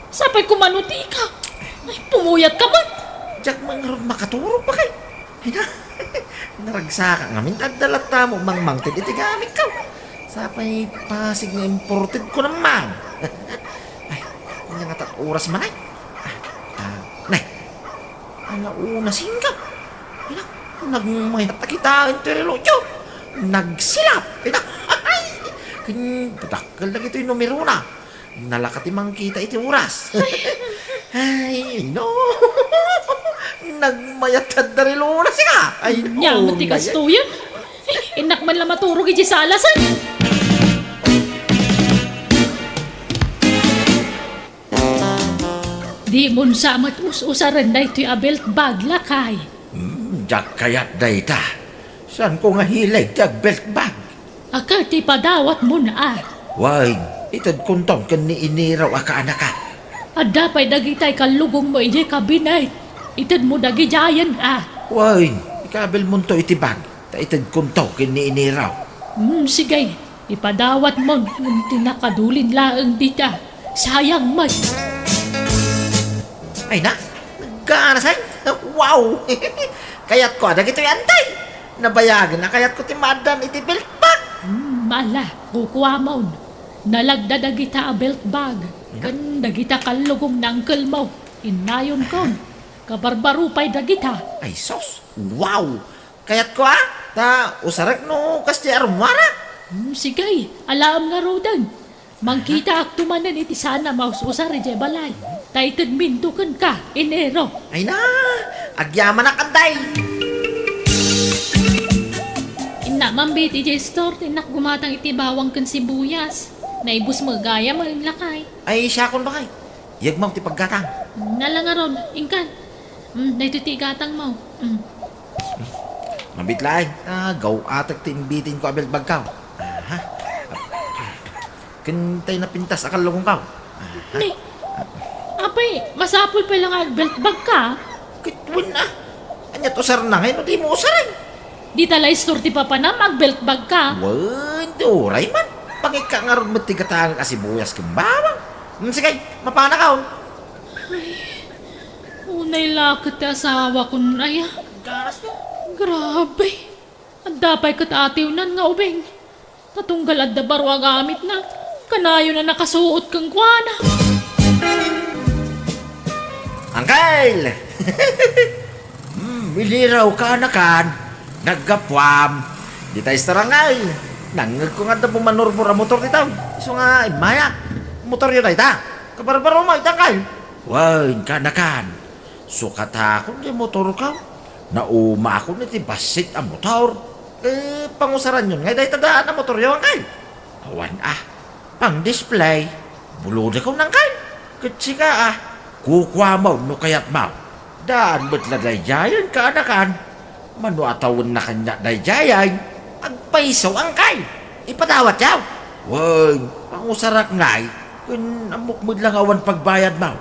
Sapay kumano tika. Ay, pumuyatka met. Diak man ngarud makaturog, bakit? Ay na, naragsaka ngamin, adda latta mo mangmangted iti gamitko. Sapay pasig nga imported ko naman. Ay, ania ngata ti oras man ay? Ah, ah, nay. Ala una singka. Ay na, nagmayat a kitaen ti relotyo. Nagsilap. Ay na, ay, ken, padakkel dagitoy numerona. Nalaka ti mangkita iti oras. Ay, no. Nagmayat adda relona sika. Ay, no. Ania met ti kastoyen? Innak man la maturog iti salasan. Dimon sa met us-usaren daytoy a belt bag, lakay. Hmm, diak kayat dayta. Saanko nga hilig ti agbelt bag. A ket ipadawatmon a. Wen, itedkonto ken ni Inero a kaanaka. Adda pay dagitay kallugongmo idiay kabinet. Itedmo dagidiayen a. Wen, ikabilmonto iti bag, ta itedkonto ken ni Inero. Hmm, sige, ipadawatmon, ngem ti nakadulin laeng dita. Sayang met. Ay na, nagganasay. Wow! Kayatko a dagitoy, antay. Nabayagen a kayatko ti maaddaan iti belt bag. Hmm, ala, kukuamon. Nalagda dagita a belt bag. Ken dagita kallugong ni angkelmo. Innayonkon. Kabarbaro pay dagita. Ay, sus. Wow! Kayatko a. Ta, usarek no kasdiay a rummuarak. Hmm, sige, alaem ngaruden. Mangkitaakto manen iti saan a maus-usar idiay balay. Ta itedminto kenka, Inero. Ay na, agyamanak, antay. Innak man biit idiay store, ti innak gumatang iti bawang ken sibuyas. Naibus met gayam, lakay. Ay, siakon, bakay. Yegmaw ti paggatang. Nala ngarud, inkan. Mm, daytoy ti igatangmo. Mm. Mabit laeng. Ah, gaw-atek ti imbitinko a belt bagko. Aha. Ken tay napintas a kallugongko. Aha. Ni, apay, masapul pay la nga agbelt bagka? Ket wen a. Ania ti usarna ngay no dimo usaren? Dita la istor ti papanam, agbelt bagka. Wen, di uray man. Pangikka ngarud met ti gatangek a sibuyas ken bawang. Hmm, sige, mapanakon. Ay, unay la ket ti asawakon aya. Ganas to. Grabe. Adda pay ket atiwnan nga ubing. Ta tunggal adda baro a gamitna, kanayon a nakasuot kenkuana. Angkel! Hmm, Inero, kaanakan. Naggapuam. Dita istor, angkel. Nangngegko nga adda bumanurbor a motor dita. Isu nga immaya. Motoryo dayta. Kabarbaromo ita, angkel. Wen, kaanakan. Sukatakon ti motorko. Naumaakon iti bassit a motor. Eh, pangusaranyon ngay dayta daan a motoryo, angkel? Awan a. Pang-display. Bulodekon, angkel. Ket sika a. Kukuamon no kayatmo. Daan met la daydiayen, kaanakan. Mano a tawenna kaniak daydiayen, agpayso, angkel. Ipadawatyo. Wen, pangusarak ngay, ken ammok met la nga awan pagbayadmo.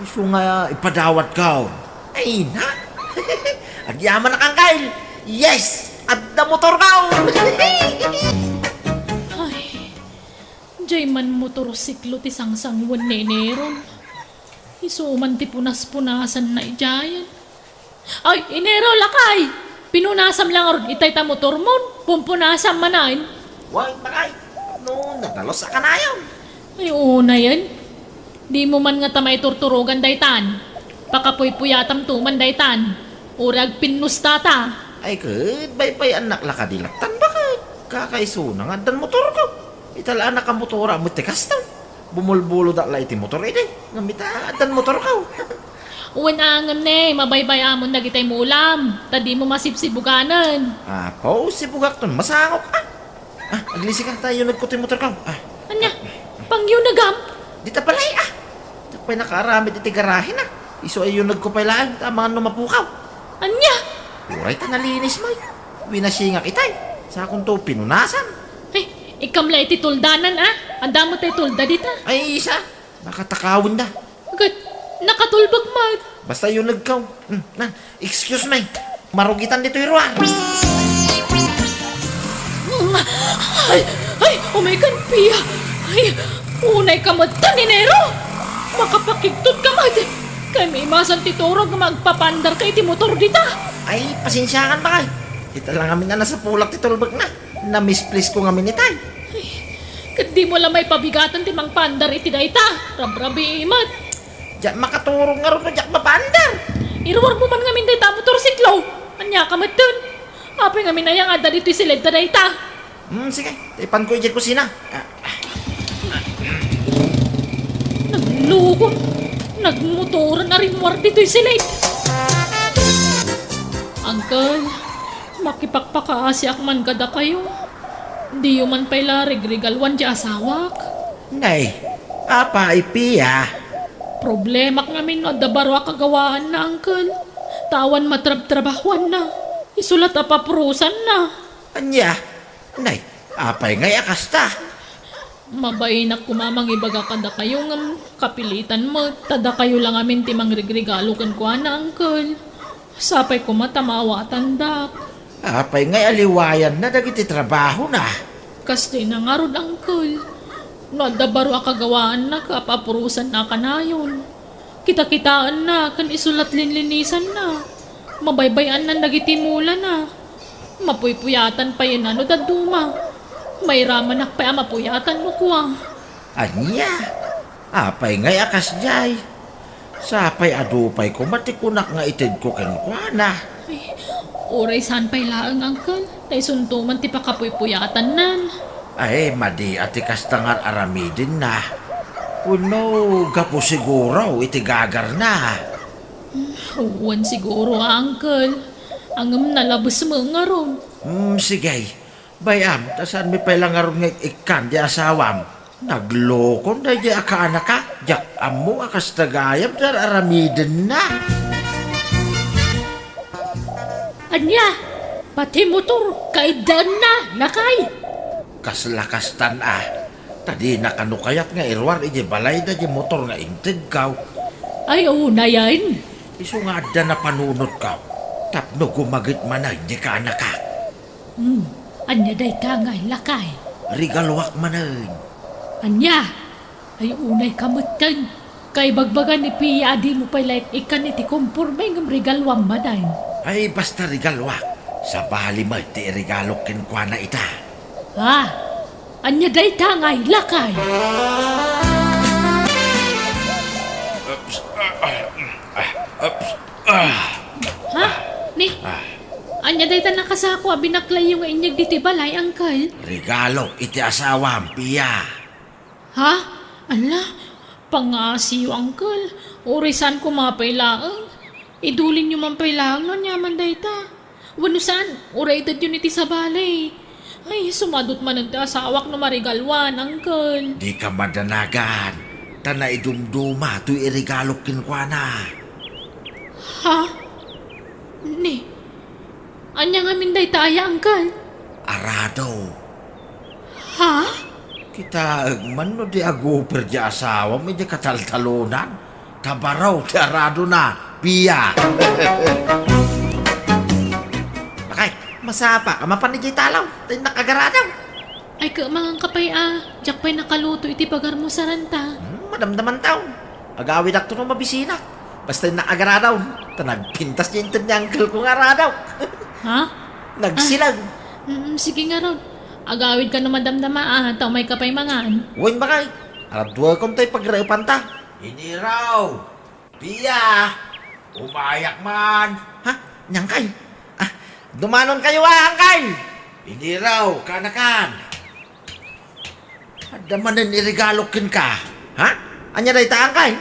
Isu nga ipadawatko. Ay na. Agyamanak, angkel. Yes! Adda motorko! Ay, diay man motorsiklo ti sangsangoen ni Inero. Isu man ti punas-punasanna idiayen. Ay, Inero, lakay! Pinunasam la ngarud itay ta motormon, pumpunasam manen. Wen, bakay, no nadalus a kanayon. Ay, unayen. Dimo man ngata maiturturogan daytan. Pakapuypuyatamto man daytan. Uray agpinnustata. Ay, ket baybay-annak la kadi lattan, bakay. Kakaisuna nga addan motorko. Ita la a nakamotora met ti kasta. Bumulbulodak la iti motor idi. Ngem ita, addan motorko. Wen a ngem ne, mabaybay-amon dagitay mulam, ta dimo masibsibuganen. Apo, sibugakton masangok, ah. Ah, aglisika, ta iyunegko ti motorko, ah. Ania? Pangyunegam? Dita balay, ah. Diak pay nakaaramid iti garahe na. Isu a iyunegko pay laeng, ta amangan no mapukaw. Ania? Uray ta nalinis met. Winasingak itay. Sakonto pinunasam. Ay, ikam la iti tuldanan, ah. Adda met tay tulda dita. Ay, isa. Nakatakawenda. Agay, nakatulbek met. Basta iyunegko. Hmm, na, excuse me. Marugitan ditoy ruar. Ay, ay, oh my God, Pia. Ay, unayka met, Tanero. Makapakigtotka met. Kay maimasan ti turog nga agpapandarka iti motor dita. Ay, pasensiakan, bakay. Ita la ngamin a nasapulak ti tulbekna. Namisplisko ngamin itay. Ay, ket dimo la maipabigatan ti mangpaandar iti dayta. Rabrabii met. Diak makaturog ngarud no diak mapaandar. Iruarmo man ngamin dayta a motorsiklo. Aniaka metten? Apay ngamin aya nga adda ditoy siled ta dayta? Hmm, sige. Ipanko idiay kusina. Ah, ah. Nagloko. Nagmotoran a rimmuar ditoy siled. Uncle, makipakpakaasiak man kadakayo. Diyo man pay la rigrigaluan ti asawak. Nay, apay, Pia? Problemak ngamin no adda baro a kagawaanna, uncle. Ta awan matrabtrabahuanna. Isu la ta papurosanna. Ania? Nay, apay ngay a kasta? Mabainak koma mangibaga kadakayo ngem kapilitan met ta dakayo la ngamin ti mangrigrigalo kenkuana, uncle. Sapay koma ta maawatandak. Apay ngay a liwayanna dagiti trabahona? Kas dayta ngarud, uncle. No adda baro a kagawaanna ket apapurosanna a kanayon. Kitakitaenna ken isu la ti linlinisanna. Mabaybay-annan dagiti mulana. Mapuypuyatan pay no dadduma. Mairamanak pay a mapuyatan no kua. Ania? Apay ngay a kasdiay? Sapay adu pay koma ti kunak nga itedko kenkuana. Ay, uray saan pay laeng, uncle. Ta isunto man ti pakapuypuyatannan. Ay, madi a ti kasta nga ar-aramidenna. Wenno gapu siguro iti gagarna. Wen siguro, uncle. Ngem nalabes met ngarud. Hmm, sige. Bay-am, ta saanmi pay la ngarud nga ik-ikkan di asawam. Naglokon daydiay a kaanakak, diak ammo a kasta gayam ti ar-aramidenna. Ania? Pati motor, kaiddaenna, lakay? Kasla kastan a. Ta dina kano kayat nga iruar idiay balayda diay motor nga intedko. Ay, unayen. Isu nga adda napanunotko. Tapno gumaget manen diay kaanakak. Hmm, ania dayta ngay, lakay? Regaloak manen. Ania? Ay, unayka metten. Kaibagbaga ni Pia a dimo pay la ik-ikkan iti komporme ngem regaloam manen. Ay, basta regaloak. Sabali met ti iregalok kenkuana ita. Ha? Ania dayta ngay, lakay? Ups, ah, ah, ah, ups, ah. Ha? Ni? Ah. Ania dayta nakasako a binaklayyo nga inyeg ditoy balay, uncle? Regalo iti asawam, Pia. Ha? Ala, pangaasiyo, uncle. Uray saan koma pay laeng. Idulinyo man pay laeng no aniaman dayta. Wenno saan, uray itedyon iti sabali. Ay, sumadot manen ti asawak no marigaluan, uncle. Dika madanagan, ta naidumduma toy iregalok kenkuana. Ha? Ni, ania ngamin dayta aya, uncle? Arado. Ha? Kitaek man no di aguper di asawam idiay kataltalonan. Ta baro ti aradona, Pia. Bakay, masapaka mapan idiay talaw, ta innak agaradaw. Ay, ket manganka pay a, diak pay nakaluto iti pagarmo saranta. Hmm, madamdamantaw. Agawidakto no mabisinak. Basta innak agaradaw, ta nagpintas diay inted ni uncle ko nga aradaw. Ha? Nagsilag. Mm, sige ngarud. Agawidka no madamdama, ah, ta umayka pay mangan. Wen, bakay. Araduakom tay pagraepanta. Iniraw! Pia! Umayak man! Ha? Ni angkay? Ah, dumanonkayo, ah, angkay! Iniraw, kanakan! Adda manen iregalok kenka, ha? Ania dayta, angkay?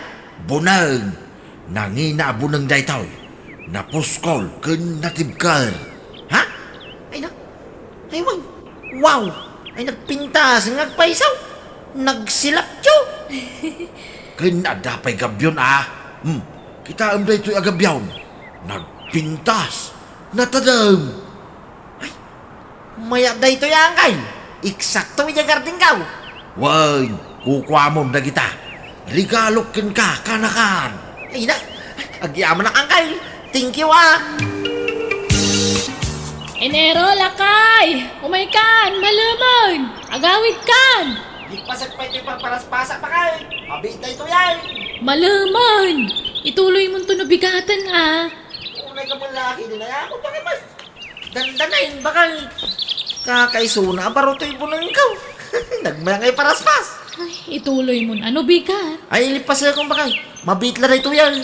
Buneng. Nangina a buneng daytoy. Napuskol ken natibker. Ha? Ay na. Ay, wen. Wow! Ay, nagpintas nga agpayso. Nagsilapyo. Ken adda pay gabbion, a. Hmm. Kitaem daytoy a gabbion. Nagpintas. Natadem. Ay, mayat daytoy, angkay. Eksakto idiay gardengko. Wen, kukuamon dagita. Regalok kenka, kanakan. Ay na, agyamanak, angkay. Thank you, ah. Enero, lakay! Umaykan, malumen! Agawidkan! Lipasek pay ti parparaspasak, bakay. Mabiit daytoy, ay. Malumen! Ituloymonto no bigaten, ah. Unay ka man laki, dinaya ako, bakay, mas. Dandanain, bakay. Kakaisuna a baro toy bunengko. Nagmayat nga iparaspas. Ay, ituloymon. Ano, bigat? Ay, ilipasekon, bakay. Mabiit la daytoy, ay.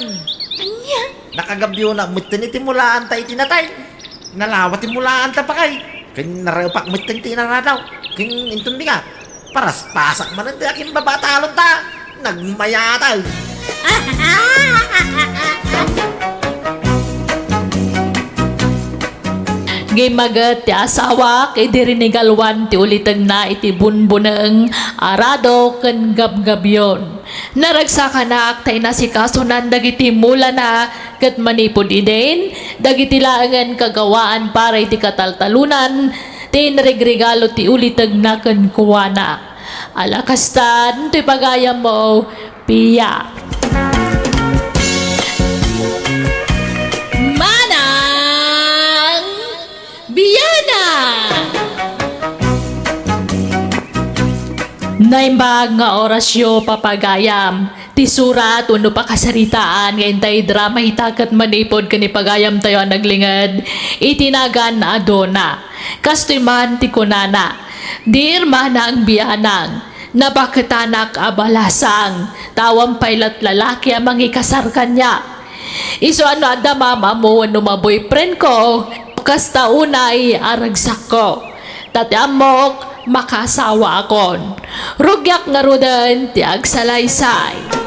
Ania? Nakagabbiona metten iti mulaanta iti natay. Nalawa ti mulaanta, bakay. Ken narepak metten ti inaradaw. Ken inton bigat. Paraspasak manen ti akin babatalon ta. Nagmayatay. Ngem maget ti asawak idi rinigaluan ti ulitegna iti bunbuneng, arado ken gabgabion. Naragsakanak ta inasikasonan dagiti mulana ket manipud idin, dagiti laengen kagawaan para iti kataltalonan ti inregregalo ti ulitegna kenkuana. Ala kastan ti pagayammo, Pia. Manang Biana! Naimbag nga orasyo, papagayam. Ti surat wenno pakasaritaan nga intay drama ita ket manipud ken ni pagayamtayo a naglinged iti nagan a Dona. Kastoy man ti kunana, "Dear Manang Bianang, nabaketanak a balasang, ta awan pay lat lalaki a mangikasar kaniak. Isu a no adda maam-ammo wenno ma-boyfriend ko, kasta unay a ragsakko. Ta ti ammok, makaasawaakon. Rugiak ngaruden ti agsalaysay."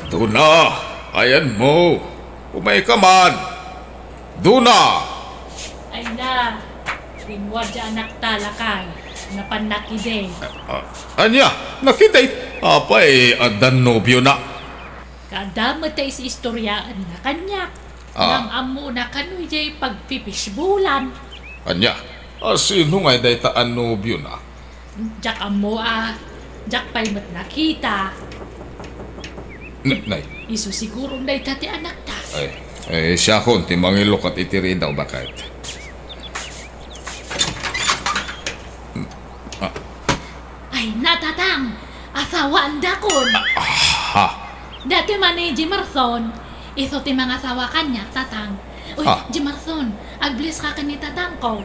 Dona, ayanmo? Umayka man. Dona! Ay na, ringuad ti anakta, lakay. Napannak idi. Ah, ania? Nakita it-, apay, addan nobiona? Kaadda met ti is-istoriaenna kaniak. Ah. Ngem ammona kano idiay pagpipisbulan. Ania? A, sino ngay dayta a nobiona? Diak ammo a, diak pay met nakita. N-, nay. Isu siguron dayta ti anakta. Ay, ay, siakon ti mangilukat iti ridaw, baket. Ah. Ay, natatang! Asawaandakon! Ah, ha? Dati man ni Jimerson, isu ti mangasawa kaniak, tatang. Uy, Ah. Jimerson, ag-bless ka ken ni tatangko.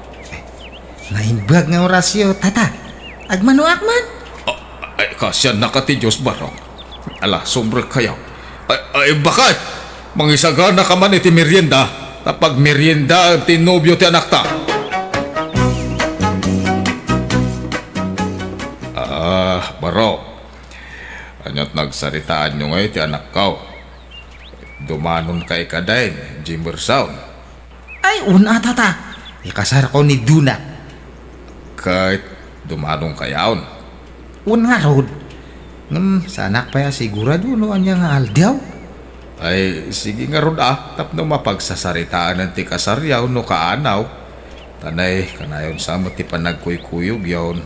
Naimbag nga orasyo, tata. Agmanoak man. Ah, ay, kasiannaka ti Dios, barok. Ala, sumrekkayo. Ay, ay, baket! Mangisagana ka man iti merienda, ta pagmeriendaen ti nobio ti anakta. Ah, barok. Aniat nagsaritaanyo ngay ti anakko? Dumanonka kadi, Jimerson? Ay, wen a, tata. Ikasarko ni Dona. Ket dumanonkayon? Wen ngarud. Ngem saanak pay a sigurado no ania nga aldaw. Ay, sige ngarud a, tapno mapagsasaritaanan ti kasaryo no kaanaw. Tanay, kanayon sa met ti panagkuykuyogyon.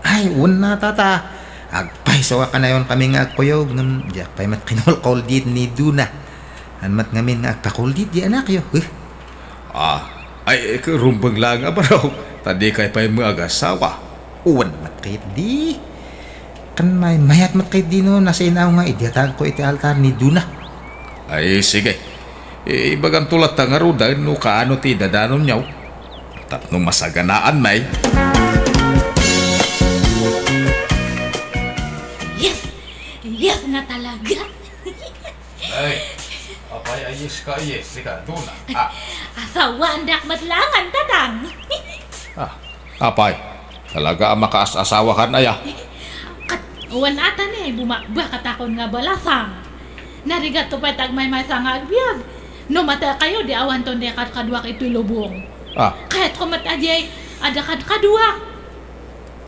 Ay, wen a, tata. Agpayso a kanayon kami nga agkuyog, ngem diak pay met kinulkuldit ni Dona. Haan met ngamin nga agpakuldit di anakyo. Huh? Ah, ay, ket rumbeng laeng a barok, ta dikay pay met agasawa. Wen met ketdi. Ken maymayat met ketdi no nasinaw nga idiatagko iti altar ni Dona. Ay, sige. Eh, ibaganto latta ngaruden no kaano ti idadanonyo. Tapno masaganaan, may. Yes! Yes na talaga! Ay, apay a yes ka, yes, sika, duna. Ah. Asawaandak met laeng, tatang. Ah, apay, talaga a makaas-asawakan aya? Ket, wen ata ni, bumakbakatakon nga balasang. Narigatto pay ti agmaymaysa nga agbiag. No matay kayo, di awanton di kadkaduak iti lubong. Ah. Kayatko met a diay adda kadkaduak.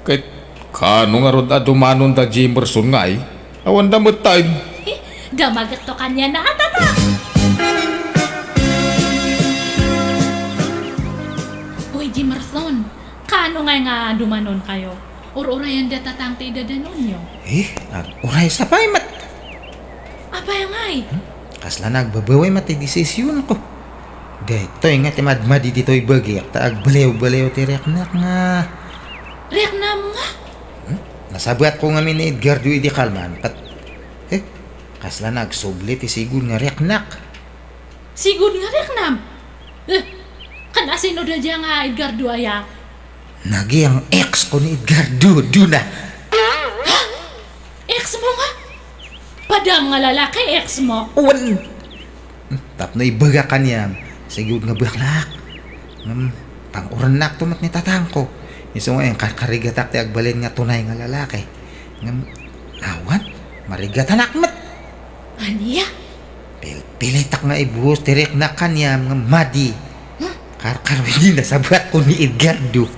Ket kaano ngarud a dumanon da Jimerson ngay? Awan da met time. Eh, damagekto kaniana a, tatang. Uy, Jimerson, kaano ngay nga dumanon kayo? Ur-urayan da tatang ti idadanonyo. Eh, ag-uraysa pay met. Apay ngay? Hmm? Kasla nagbabawi met ti desisyonko. Daytoy nga ti madmadi ditoy bagik ta agbaliwbaliw ti riknak nga. Riknam nga? Hmm? Nasabatko ngamin ni Edgardo idi kalman, ket, eh, kasla nagsubli ti sigud nga riknak. Sigud nga riknam? Eh, ken asino da dia nga Edgardo aya? Naging ex ko ni Edgardo, duna. Ha? Ex mo nga? Padam nga lalaki, ex mo? Wen. Tapno ibaga kaniam, sigud nga baklak. Ngem, pang-urennak to met ni tatangko. Isu nga, karkarigatak ti agbalin nga tunay nga lalaki. Ngem, awan, marigatanak met. Ania? Pilpilitak nga ibuos ti riknak kaniam nga madi. Huh? Karkaro idi nasabatko ni Edgardo.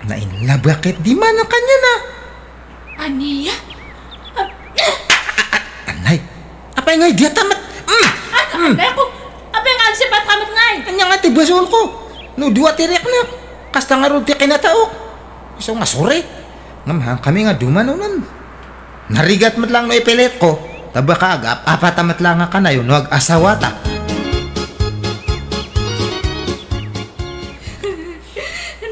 Nainlabak ket di man ang kanya na. Ania? Ah, Anay, apay nga idiata met? Mm, mm. Anay ko, apay nga agsibat ka met ngay? Anya nga ti basol ko? No dua ti riknak, kasta nga rod ti kinatao. Isu nga suri. Ngem haan kami nga dumanonan. Narigat met lang no ipilit ko, ta baka agap-apata met lang nga kanayo no ag-asawata.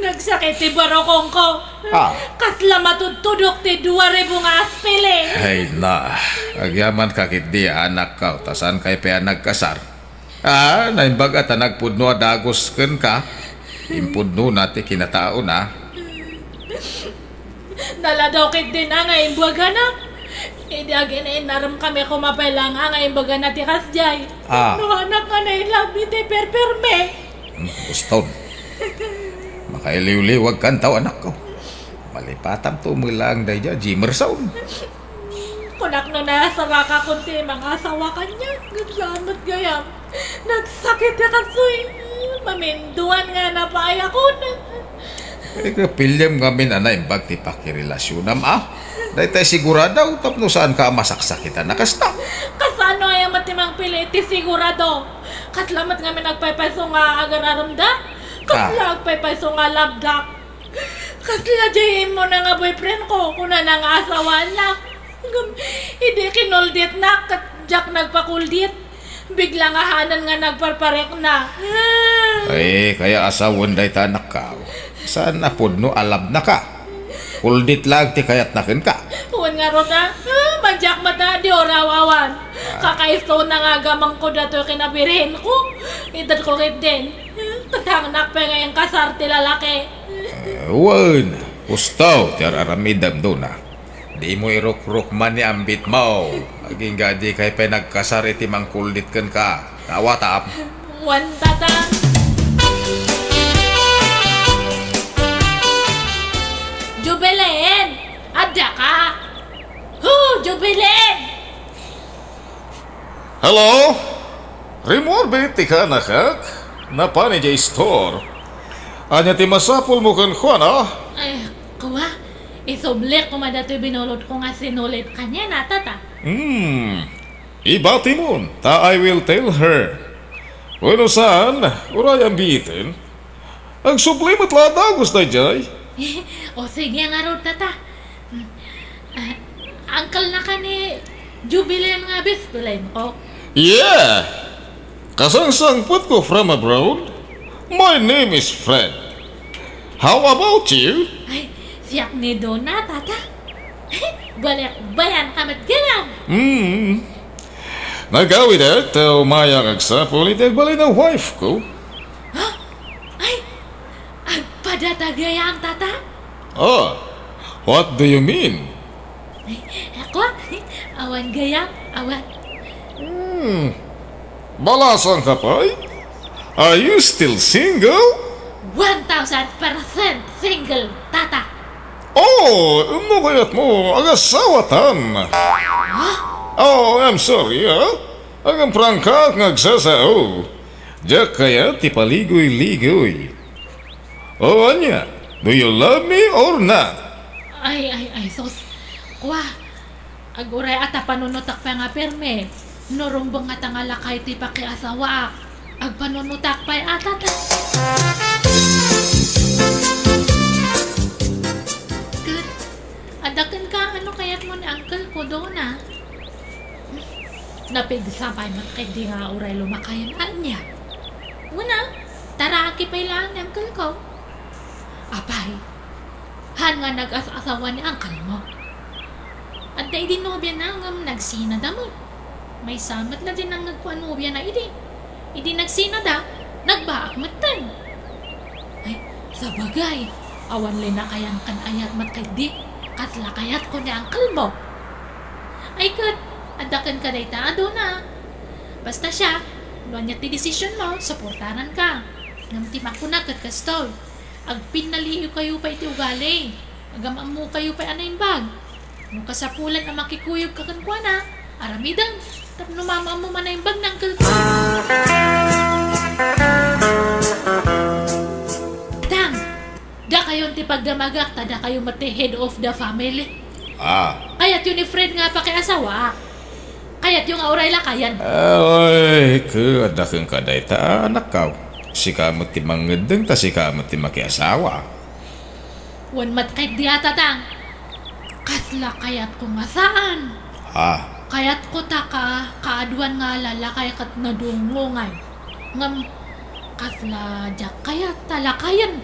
Nagsakit ti barukongko. Ah. Kasla matudtudok ti dua ribu nga aspili. Ay na, agyaman ka ketdi, anakko, ta saan kay pay a nagkasar? Ah, naimbag a ta nagpudno a dagus kenka. Impudnona ti kinataona. Naladaw ketdin a nga imbagana. Idi agin-inarem kami, kumapay lang a nga imbagana ti kasdiay. Ah. No anak nga nailabit ti perperme. Hmm, Boston. Makailiwliwag kantaw, anakko. Malipatam to melang daydiay a Jimerson. Kunak no nasaraka kunti mangasawa kaniak, ngem saan met gayam. Nagsakit a kastoy, maminduan nga napaayakon. Eh, kapiliam ngamin a naimbag ti pakirelasionam, a? Daytay sigurado, tapno saanka a masaksakitan a kasta. Kasano aya met ti mangpili iti sigurado? Kasla met ngamin agpaypayso nga agar-aremda? Kasla Ah. agpaypayso nga labdak? Kasla diay immuna nga boyfriend ko, kunana nga asawaannak. Ngem, idi kinulditnak, ket diak nagpakuldit. Bigla nga haanen nga nagparparikna. Ay, kaya asawen dayta anakko. Saan a pudno a labnaka? Kuldit lang ti kayatna kenka. Wen ngarud a, ah, madiak met a di urawawan. Ah. Kakaisuna nga agamengko datoy ken abirhenko. Itedko ketdin. Tatangnak pay nga inkasar ti lalaki. Eh, wen, husto ti ar-aramidem, Dona. Dimo irukrukman ni ambitmo. Agingga dikay pay nagkasar iti mangkuldit kenka. Awatam. Wen, tata. Jubilin! Addaka? Hu, Jubilin! Hello? Rimmuarbi ti kaanakak? Napan idiay store. Ania ti masapulmo kenkuana? Ay, kua, isublik koma datoy binulodko nga sinulit kaniana, tata. Hmm. Ibatimon, ta I will tell her. Wenno saan, uray ambiiten. Agsubli met la a dagus daydiay. O, sige ngarud, tata. Ah, uncle-naka ni Jubilin nga best friend ko? Yeah! Kasangsangpetko from abroad. My name is Fred. How about you? Ay, siak ni Dona, tata. Balikbayanka met gayam. Hmm. Nagawidak ta umayak agsapul iti agbalin a wife ko. Ha? Ay, agpadata gayam, Tata? Oh, what do you mean? Ay, ako? Awan gayam, awan. Hmm. Balasang ka pay? Are you still single? One thousand percent single, Tata. Oh, no kayat mo, agasawatan. Ha? Oh, I'm sorry, ha? Agprangka nga agsasao. Diak kayat ti paligoy-ligoy. O ania, do you love me or not? Ay, ay, ay, sus. Kwa, aguray a ta panunotak pay nga pirmi. No rumbeng nga ta nga lakay ti pakiasawaak, agpanunotak pay a, Tata. Ket, adda kenka, ano kayat mo ni uncle ko, Dona? Napigsa pay met ketdi nga uray lumakayen ania. Una, taraaki pay laeng ni uncle ko. Apay, haan nga nag-as-asawa ni uncle mo? Adda idi nobiana ngem nagsinada met. Maysa met la di nangngegko a nobiana idi. Idi nagsinada, nagbaak metten. Ay, sabagay, awan linakayan ken ayat met ketdi, kasla kayatko ni uncle mo. Ay ket, adda kenka dayta a Dona. Basta siak, no ania ti decision mo, suportaranka. Ngem ti makuna ket kastoy, agpinnaliiwkayo pay iti ugali. Agam-ammokayo pay a naimbag. No kasapulan a makikuyogka kenkuana, aramiden tapno maam-ammom a naimbag ni uncle ko. Tang, dakayon ti pagdamagak ta dakayo met ti head of the family. Ah. Kayatyo ni Fred nga pakiasawaak. Kayatyo nga uray lakayen. Ay, ket adda kenka dayta, anakko. Sika met ti mangngeddeng ta sika met ti makiasawa. Wen met ketdi a, Tatang. Kasla kayatko nga saan. Ah. Kayatko ta ka, kaaduan nga lalakay ket nadungngongay. Ngem kasla diak kayat ta lakayen.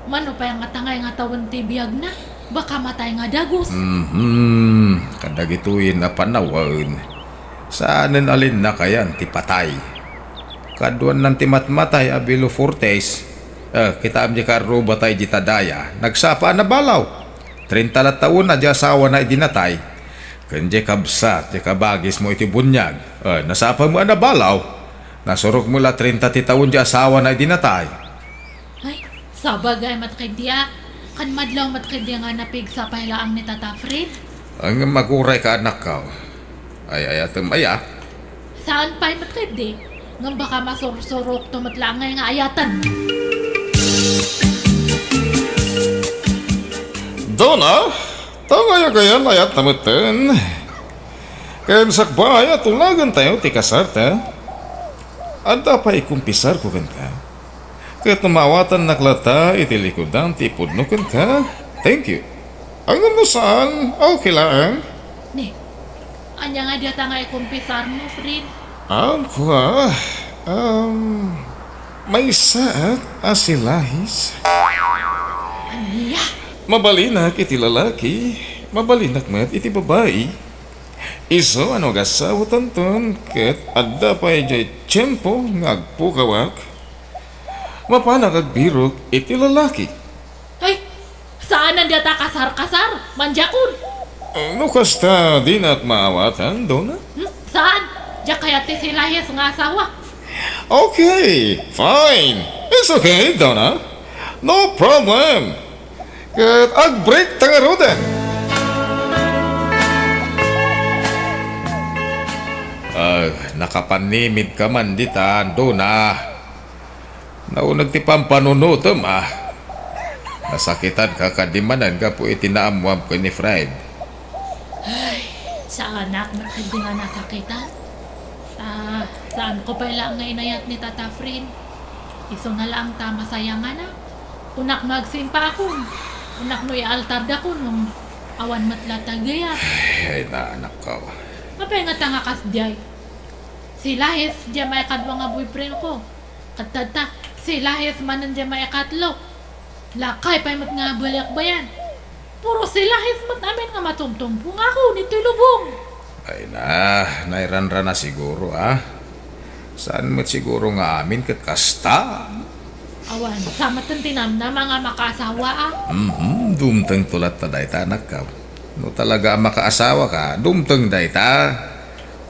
Mano pay nga tangay nga tawen ti biagna, baka matay nga dagus. Mhm. Kadagitoyen a panawen, saanen a linnakayan ti patay. Kaduannan ti matmatay a below forties. Eh, kitaem di karruba tay di tadaya. Nagsapa a nabalaw. Trenta la taon a di asawana idi natay. Ken di kabsat, di kabagismo iti buniag. Eh, nasapa met a nabalaw. Nasurok met la trenta ti taon di asawana idi natay. Ay, sabagay met ketdi a. Kan madlaw met ketdi nga napigsa pay laeng ni Tata Fred. Ngem agurayka, anakko. Ay, ayatem aya? Saan pay met ketdi? Ngem baka masursurokto met laeng nga ayaten. Dona, tangay a gayan ayat ta metten. Ken sakbay a tulagentayo ti kasarta, adda pay ikumpisarko kenka. Ket no maawatannak latta iti likudan ti ipudno kenka, thank you. Ngem no saan, okay laeng. Ni, ania nga diata nga ikumpisarmo, Fred? Ah, kua, um, maysaak a si Lahis. Ania? Mabalinak iti lalaki, mabalinak met iti babai. Isu a no agasawatanton ket adda pay diay tiempo nga agpukawak, mapanak agbirok iti lalaki. Ay, saanen diata kasar-kasar, mandiakon. No kasta, dinak maawatan, Dona? Hmm, saan? Diak kayat ti si Lahis nga asawa. Okay, fine. It's okay, Dona. No problem. Ket agbreak ta ngaruden. Ah, nakapanimid ka man dita, Dona. Nauneg ti pampanunotem, ah. Nasakitan ka kadi manen gapu iti naammoam ken ni Fred. Ay, saanak met ketdi nga nasakitan. Ta, saanko pay laeng nga inayat ni Tata Fred. Isuna laeng ta masayangana. Kunak no agsimpaakon. Kunak no ialtardakon, ngem awan met latta gayat. Ay, naanakko. Apay ngata nga kasdiay? Si Lahis, diay maikadua nga boyfriend ko. Ket tatta, si Lahis manen diay maikatlo. Lakay pay met nga baliakbayan. Puro si Lahis met amin nga matumtumpo nga ako ditoy lubong. Ay na, nairanrana siguro, ah. Saan met siguro nga amin ket kasta? Awan, sa met ti namnama nga makaasawa, ah. Mhm, dumteng to latta dayta, anakkaw. No talaga a makaasawa ka, dumteng dayta.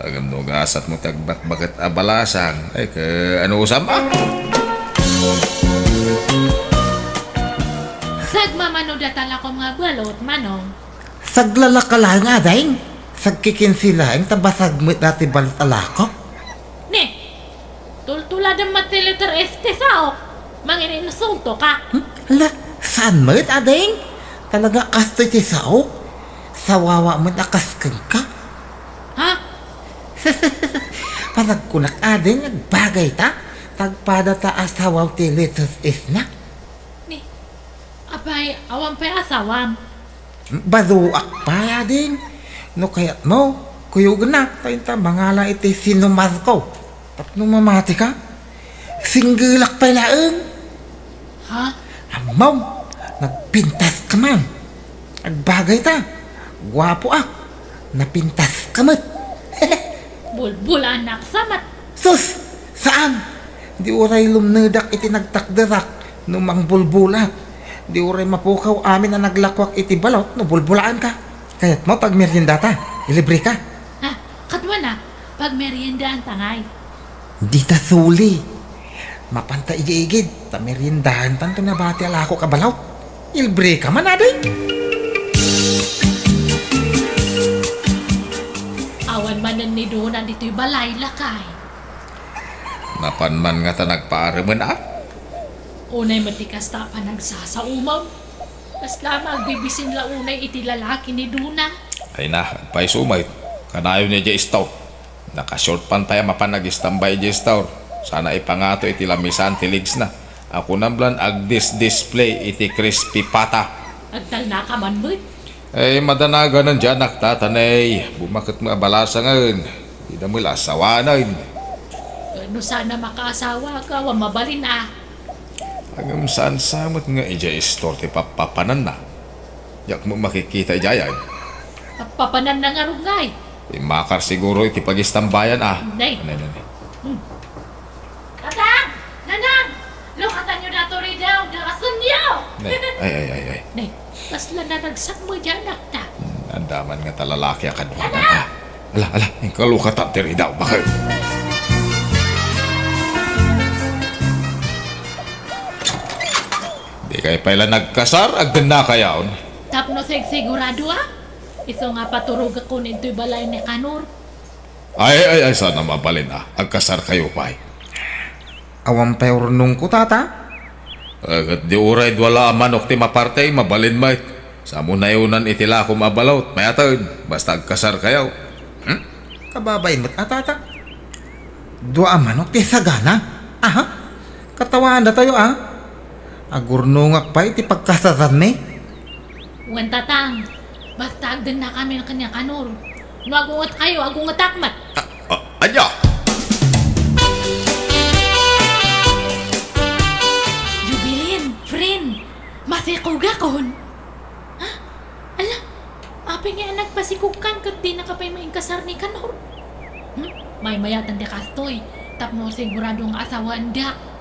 Ngem no gasat mo ti agbatbaket a balasang, ay, ka-, ano usam, ah? Sagmamano data lakom nga balot, Manong. Saglalaka laeng, ading. Sagkikinse laeng ta basag met dati balot a lakok. Ne, tultuladem met ti letter S ti saok. Mangininsulto ka. Hmm? Ala, saan met, ading? Talaga kastoy ti saok? Sawawa met a kas kenka. Ha? Panagkunak, ading, agbagay ta. Tagpada ta a sawaw ti letter S na. Ni, apay, awan pay asawam? Baduak pay, ading. No kayatmo, kuyogenak ta inta mangala iti sinumarko. Tapno mamati ka, singgelak pay laeng. Ha? Ammom, nagpintas ka man. Agbagay ta. Guapo a. Napintas ka met. Bulbul anak sa met. Sus! Saan? Di uray lumnedak iti nagtakderak no mangbulbulak. Di uray mapukaw amin a naglakuak iti balot no bulbulaanka. Kayatmo pagmeriendata? Ilibre ka. Ha? Kaduana, pagmeriendaanta ngay. Dita suli. Mapanta igigid, ta meriendaantan to nabati a lakok a balot. Ilibre ka man, ading. Awan manen ni Dona ditoy balay, lakay. Napan man ngata nagpaaremen, a? Unay met ti kasta a panagsasaomam. Kasla a magbibisin la unay iti lalaki ni Dona. Ay na, agpayso met. Kanayon idiay store. Naka-short pant pay a mapan agistambay idiay store. Sana ipangato iti lamisan ti legs na. A kunam lan agdis-display iti crispy pata. Agtalna ka man met. Ay, madanaganen diay anakta, ta nay, bumaket met a balasangen. Dida met la asawanen. No saan a makaasawa ka, awan mabalin a. Ngem saan sa met nga idiay store ti pappapananna? Diak met makikita idiay. Pappapananna ngarud ngay. Immakar siguro iti pagistambayan a. Nay. Nay, nay, nay. Hmm. Tatang! Nanang! Lukatanyo datoy ridaw, darasenyo! Nay, ay, ay, ay, ay. Nay, kasla naragsak met diay anakta. Hmm, adda man ngata lalaki a kaduana. Ala, ala, inka lukatan ti ridaw, baket. Dikay pay la nagkasar, agdennakayon. Tapno sigsigurado a, isu nga paturogakon intoy balay ni Kanor. Ay, ay, ay, saan a mabalin a, agkasarkayo pay. Awan pay urnongko, tata. Eh, ket di uray dua la a manok ti maparte, mabalin met. Sa mo nayonan iti lakom a balot, mayaten, basta agkasarkayo. Hmm? Kababain met a, tata. Dua a manok ti sagana. Aha. Katawaandatayo a. Agurnongak pay iti pagkasaranmi. Wen, tatang, basta agdennakamin ken ni Kanor. No agungetkayo, agungetak met. Ah, ah, ania? Jubilin, friend, masikogakon. Ha? Ala, apay ngay a nagpasikogkan ket dinaka pay maikasar ni Kanor? Hmm? Maymayaten ti kastoy, tapno sigurado nga asawaendak.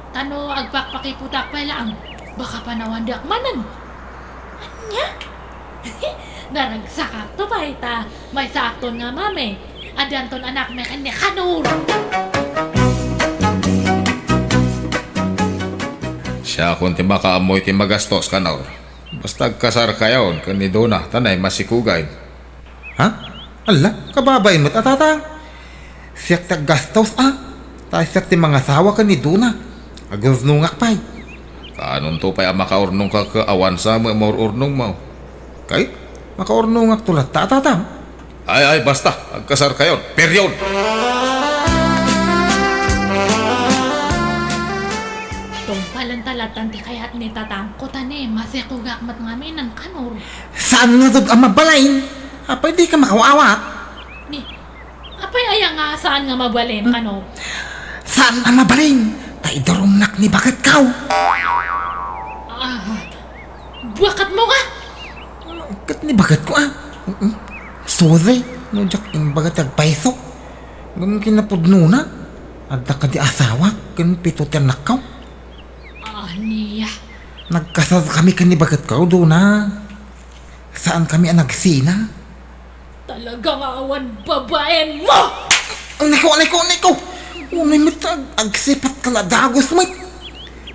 Ta no agpakpakiputak pay laeng, baka panawandak manen. Ania? Naragsakakto pay ta maysaakton nga mami. Addanton anakmi ken ni Kanor. Siakon ti makaammo iti magastos, Kanor. Basta agkasarkayon ken ni Dona, ta nay masikugayo. Ha? Alla, kababain met a, tatang. Siak ti aggastos a. Ta siak ti mangasawa ken ni Dona. Agurnongak pay. Kaanonto pay a makaurnongka ket awan sa met maur-urnongmo? Kay, makaurnongakto latta a, tatang. Ay, ay, basta, agkasarkayon. Period! Tungpalen ta lattan ti kayat ni tatangko ta ni masikogak met ngamin ni Kanor. Saan ngarud a mabalin? Apay dika makaawat? Ni, apay aya nga saan nga mabalin, Kanor? Saan a mabalin? Ta idurongnak ni baketko. Ah, baketmo nga? Ket ni baketko, a. Mm-mm. Sorry. No diak imbaga ti agpayso. Ngem kinapudnona, adda kadi asawak ken pito ti annakko. Ania? Nagkasarakami ken ni baketko, Dona. Saankami a nagsina. Talaga nga awan babaenmo! Nako, nako, nako! Unay met ag-, agsipatka la dagus met.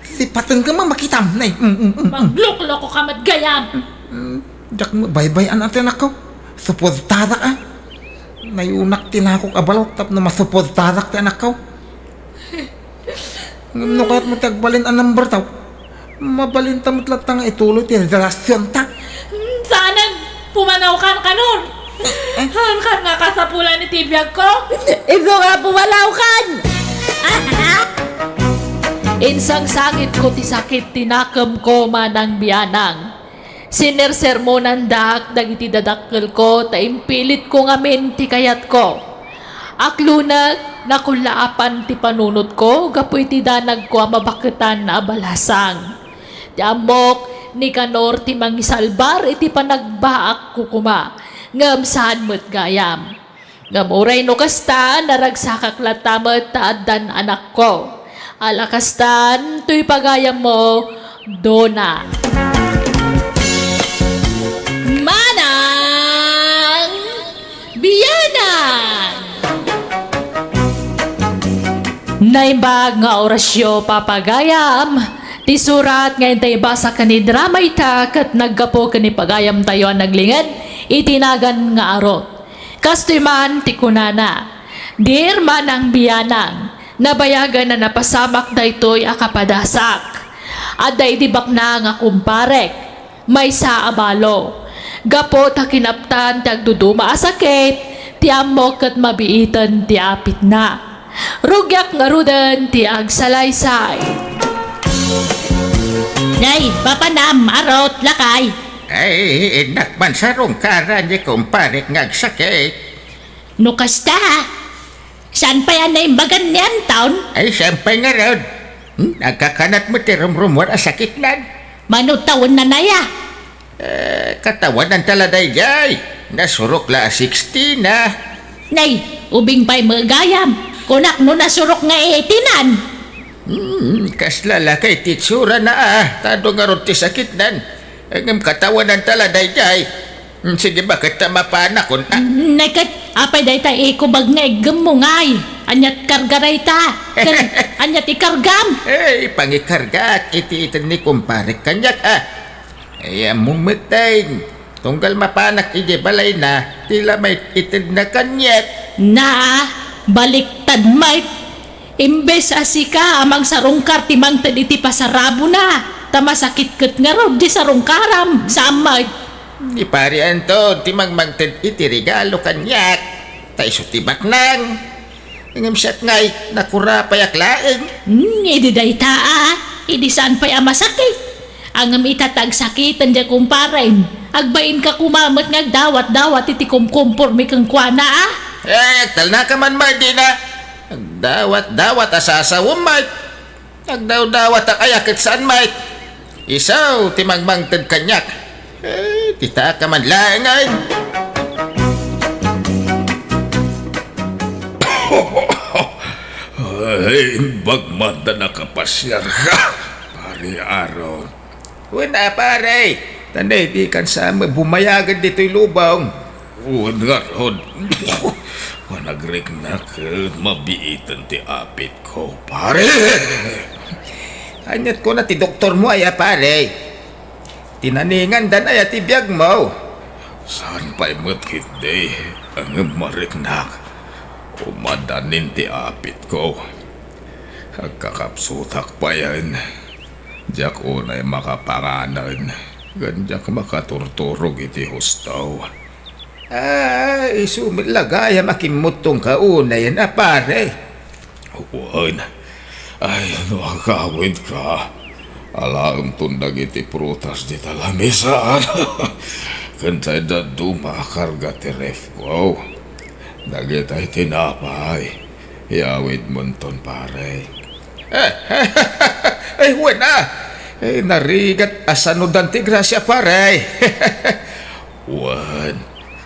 Sipatenka a makitam, nay. Mm, mm, mm, mm. Mangloklokoka met gayam! Mm, diak met baybay-an a ti annakko. Suportarak, a. Nayunak ti nakok a balot tapno masuportarak ti annakko. Ngem no kayatmo ti agbalin a number taw, mabalinta met latta nga ituloy ti relasionta. Hmm, saanen, pumanawkan kanon. Eh, eh. Saan kan nga kasapulan iti biagko? Isu nga pumanawkan! Insangsangitko ti sakit ti nakemko, Manang Bianang. Sinersermonandak dagiti dadakkelko ta impilitko ngamin ti kayatko. Aklunek, nakullaapan ti panunotko gapu iti danagko a mabaketan a balasang. Ti ammok, Nicanor ti mangisalbar iti panagbaakko koma, ngem saan met gayam. Ngem uray no kasta, naragsakak latta met ta addan anakko. Ala kastan, toy pagayammo, Dona. Manang Bianang! Naimbag nga orasyo, papagayam, ti surat nga intay ibasa ken idrama ita ket naggapu ken ni pagayamtayo a naglinged iti nagan nga Arot. Kastoy man ti kunana, Dear Manang Bianang, nabayagen a napasamak daytoy a kapadasak. Adda idi baknang a kumparek, maysa a balo. Gapu ta kinaptan ti agduduma a sakit, ti ammok ket mabiiten ti apitna. Rugiak ngaruden ti agsalaysay. Nay, papanam, Arot, lakay. Ay, innak man sarungkaran ni kumparek nga agsakit. No kasta, saan pay a naimbagan ni Anton? Ay, saan pay ngarud? Hmm, nagkakanat met ti rumrumuar a sakitnan. Mano tawenna, nay, a? Eh, katawanan ta la daydiay. Nasurok la a sixty na. Nay, ubing pay met gayam. Kunak no nasurok nga eighty nan. Hmm, kasla la kay ti itsurana, a. Ta adu ngarud ti sakitnan. Ngem katawanan ta la daydiay. Hmm, sige, baket ta mapanakon, a. Hmm, nay ket, apay dayta ikubag nga iggemmo, ngay? Aniat karga dayta? Ken aniat ikargam? Eh, ipangikargaak iti ited ni kumparek kaniak, a. Ay, ammom met, ay. Tunggal mapanak idiay balayna, ti la maitedna kaniak. Na, baliktad met. Imbes a sika a mangsarungkar ti mangted iti pasarabona, ta masakit ket ngarud ti sarungkaram, saan met. Ni Pari Anton ti mangmangted iti regalo kaniak, ta isu ti baknang. Ngem siak ngay, nakurapayak laeng. Hmm, idi dayta, a, idi saan pay a masakit. Ngem ita ta agsakiten diay kumparem, agbainka koma met nga agdawat-dawat iti kumkumpormi kenkuana, a. Eh, agtalnaka man met dina. Agdawat-dawat a sasawem met. Agdawdawatak aya ket saan met. Isu ti mangmangted kaniak. Eh, ti taka man laengen. Ay, imbag man ta nakapasiarka, Pari Aaron. Wen a, pare, ta ne, dikan sa bumayagen ditoy lubong. Wen ngarud, panagriknak ket mabiiten ti apitko, pare. Aniat kuna ti doktormo aya, pare? Tinaningandan aya ti biagmo? Saan pay met ketdi, ngem mariknak. Umadanin ti apitko. Agkakapsutak payen. Diak unay makapanganen, ken diak makaturturog iti husto. Ah, isu met la gayam a kimmuttongka unayen a, pare. Wen, ay, no agawidka, alaemton dagiti prutas dita lamisan. Ken tay dadduma a karga ti refko. Dagitay tinapay, iawidmonton, pare. Ay, wen a. Eh, narigat a sanudan ti grasia, pare. Wen,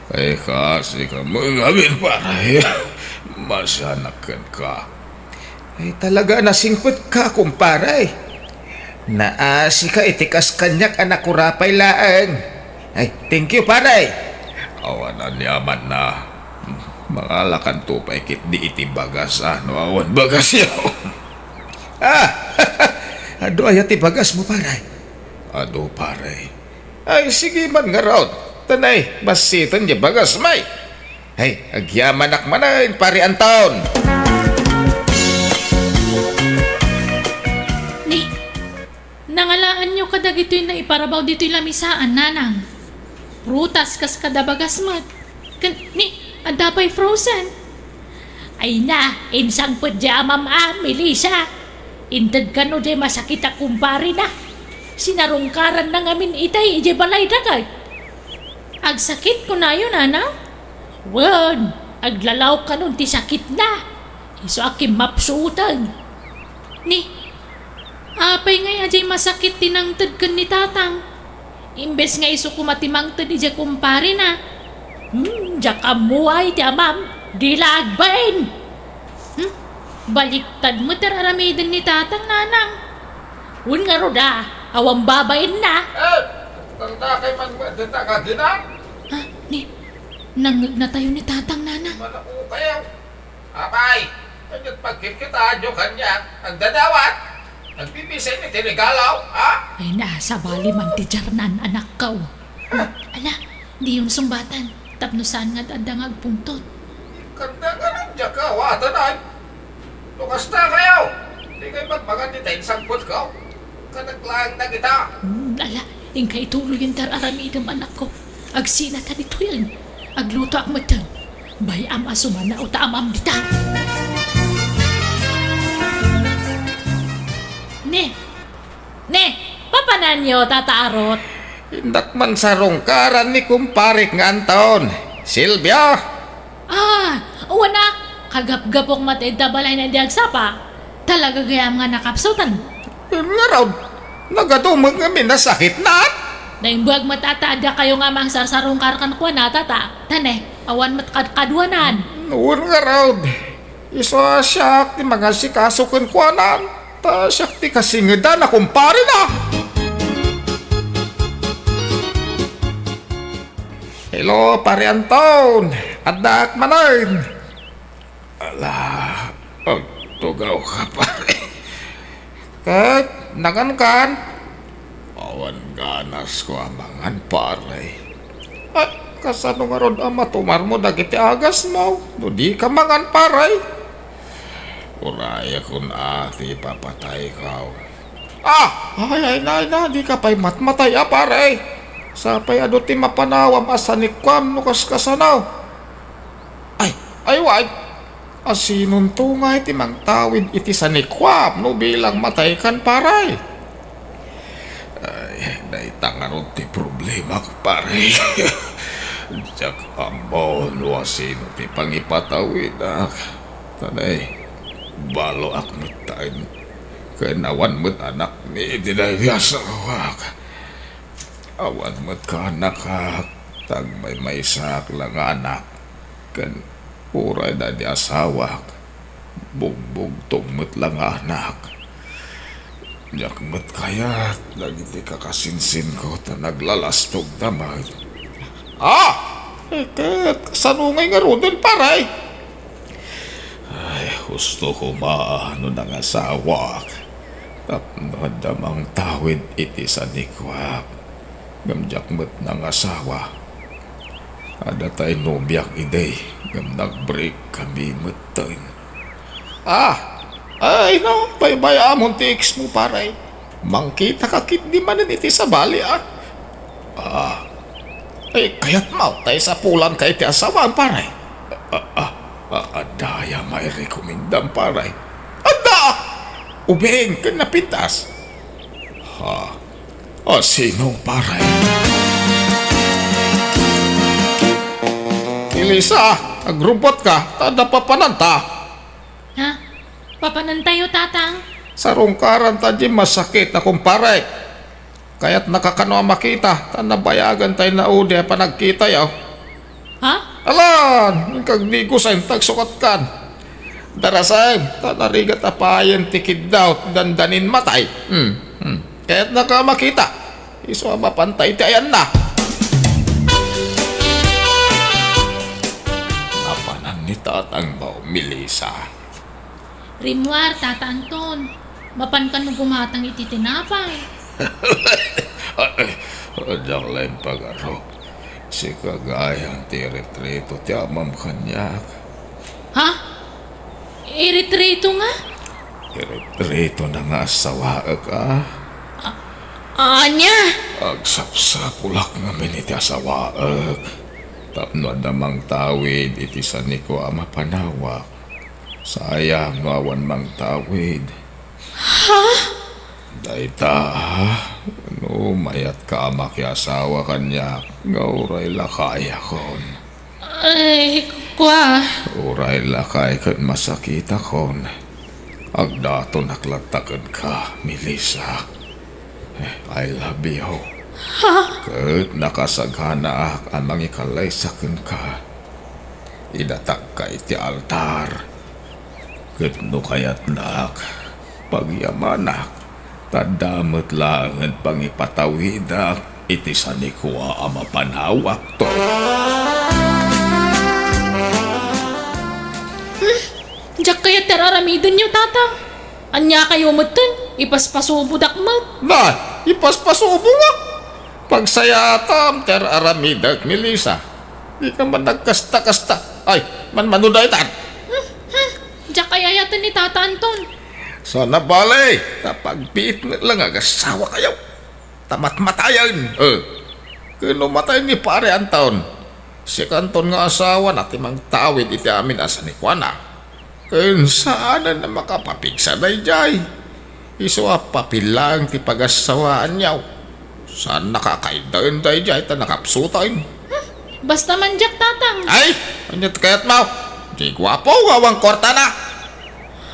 Ay, kaasi ka ngamin, pare. Masianak kenka. Ay, talaga a nasingpetka, kumpare. Naasika iti kas kaniak a nakurapay laeng. Ay, thank you, pare. Awan aniamanna. Mangalakanto pay ketdi iti bagas, a, no awan bagasyo. Ah, adu aya ti bagasmo, pare? Adu, pare. Ay, sige man ngarud. Tanay, bassiten diay bagasmi. Ay, agyamanak manen, Pare Anton. Ni, nangalaanyo kadagitoy naiparabaw ditoy lamisaan, nanang. Prutas kas kada bagas met. Ken, ni, adda pay frozen. Ay na, insangpet diay amam a, Melissa. Inted kano diay masakit a kumparena. Sinarungkaranna ngamin itay idiay balayda ket. Agsakit kunayo, nanang? Wen, aglalaok kanon ti sakitna. Isu a kimmapsutan. Ni, apay ngay a diay masakit ti nangted ken ni tatang? Imbes nga isu koma ti mangted idiay kumparena. Hmm, diak ammo ay ti amam, di la agbain. Hmm? Baliktad met ti ar-aramiden ni tatang, nanang. Wen ngarud a, awan babainna. Eh, tanda kay man mo, denta ka dinan? Ah, ni, nangngegna tayo ni tatang, nanang. Malako kayo. Apay, kaniak pagkitkitaan diay kaniak, nagdadawat, nagbibisay ni ti regalo, ha? Ay na, sabali man ti jarnan, anakko. Ala, diyon sungbatan, tapno saan nga adda nga agpuntot. Kanda nga nang diak awatanay. No kasta kayo, di kayo magmagan dita insangpetko. Kanak laeng dagita. Hmm, ala, inka ituloyen ti ar-aramidem, anakko. Agsina ta ditoyen. Aglutoak metten. Bay-am a sumanaw ta amam dita. Ne, ne, papananyo, Tata Arot? Indak man sarungkaran ni kumparek nga Anton. Silvia! Ah, wen a, kagapgapok met ita balayna idi agsapa. Talaga gayam nga nakapsutan. Ngarud, nagadu met ngamin a sakitna. Naimbag met a ta adda kayo nga mangsarsarungkar kenkuana, Tata. Tane, awan met kadkaduanan. Wen ngarud, isu a siak ti mangasikaso kenkuana, ta siak ti kasingedan a kumparena. Hello, Pare Anton. Addaak manen. Ala, agtugawka, pare. Ket, nangankan? Awan ganasko a mangan, pare. Ay, kasano ngarud a matumarmo dagiti agasmo no dika mangan, pare? Urayakon a ti ipapatayko. Ah! Ay, ay na, ay na, dika pay matmatay a, pare. Sapay adu ti mapanawam a sanikuam no kaskasano. Ay, ay, wen. Asinonto ngay ti mangtawid iti sanikuam no bilang mataykan, pare? Ay, dayta ngarud ti problemak, pare. Diak ammo no asino ti pangipatawidak. Tanay, baloak met taen. Ken awan met anakmi iti daydi asawak. Awan met kaannakak, ta agmaymaysaak la nga anak. Ken uray daydi asawak, bugbugtong met la nga anak. Diak met kayat dagiti kakasinsinko ta naglalastogda met. Ah! Eh, ket kasano ngay ngaruden, pare? Ay, husto koma no nangasawak tapno adda mangtawid iti sanikuak. Ngem diak met nangasawa. Adda tay nobiak idi, ngem nag-break kami metten. Ah! Ay, no, baybay-amon ti ex mo, pare. Mangkitaka ketdi manen iti sabali, a. Ah. Ay, kayatmo, tay sapulanka iti asawam, pare. Ah, ah, ah, adda aya mairekomendam, pare? Adda! Ubing ken napintas. Ha? Asino, pare? Elisa, agrubbuatka, ta adda papananta. Ha? Papanantayo, Tatang? Sarungkaranta diay masakit a kumparek. Kayatnaka kano a makita, ta nabayagan tay naudi a panagkitayo. Ha? Alan, inkagdigosen, tagsukatkan. Darasen, ta narigat a payen ti kiddaw, dandanin matay. Hmm, hmm. Kayatnaka makita. Isu a mapanta iti ayanna. Napanan ni tatangmo, Melissa. Rimmuar, Tata Anton. Mapankan no gumatang iti tinapay. Ay, diak la impagaro. Sika gayam ti iretrito ti amam kaniak. Ha? Iretrito nga? Iretrito na nga assawaek, a? A-, ania? Agsapsapulak ngamin iti asawaek. Tapno adda mangtawid iti sanikua a mapanawak. Sayang no awan mangtawid. Ha? Dayta, no mayatka a makiasawa kaniak, nga uray lakayakon. Ay, kua. Uray lakay ket masakitakon. Agdatonak latta kenka, Melissa. I love you. Ha? Ket nakasaganaak a mangikallaysa kenka. Idatagka iti altar. Ket no kayatnak, pagyamanak, ta adda met laengen pangipatawidak iti sanikua a mapanawakto. Hmm, diak kayat ti ar-aramidenyo, Tatang. Ania kayo metten? Ipaspasubodak met. Na, ipaspasubo nga. Pagsayaatam ti ar-aramidek, Melissa. Dika man nagkasta-kasta. Ay, manmano daytan. Hmm, hmm. Diak ay-ayaten ni Tata Anton. Sana bale, ta pagbiit met la nga agassawa kayo. Ta matmatayen. Eh, ken no matay ni Pare Anton, sikanton nga asawana ti mangtawid iti amin a sanikuana. Ken saanen a makapapigsa daydiay. Isu a papil laeng ti pagassawaanyo. Saannaka a kaiddaen daydiay ta nakapsuten. Hmm, basta man diak, Tatang. Ay, ania ti kayatmo? Di guapo nga awan kuartana.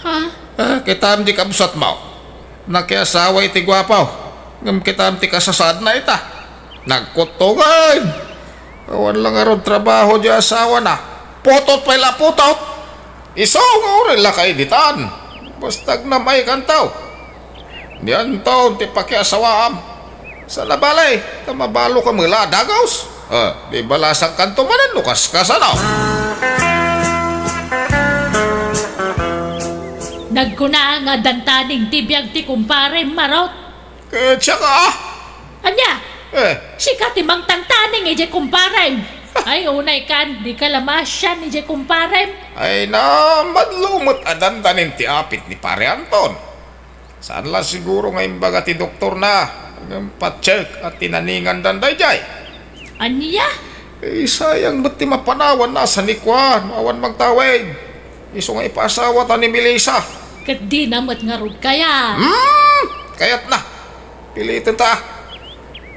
Ha? Eh, kitam di kabsatmo. Nakiasawa iti guapo. Ngem kitam ti kasasaadna ita. Nagkuttongan. Awan la ngarud trabaho di asawana. Putot pay la putot. Isu nga uray la kaiditan. Basta agnam-aykanto. Ni Anton ti pakiasawaam. Sana bale, ta mabalok a mela a dagus. Ah, di balasangkanto manen no kaskasano. Nagkuna nga dantaning ti biag ti kumpare, Marot. Ket siak, a? Ania? Eh. Sika ti mangtangtaning idiay kumparem. Ay, unay kan, dika la maasian idiay kumparem. Ay, namadlo met a dandanin ti apit ni Pare Anton. Saan la siguro nga imbaga ti doktorna, ngem patsyek a tinaningandan daydiay. Ania? Eh, sayang met ti mapanawanna a sanikua no awan mangtawid. Isu nga ipaasawata ni Melissa. Ket dina met ngarud kayat. Hmm, kayatna. Pilitenta.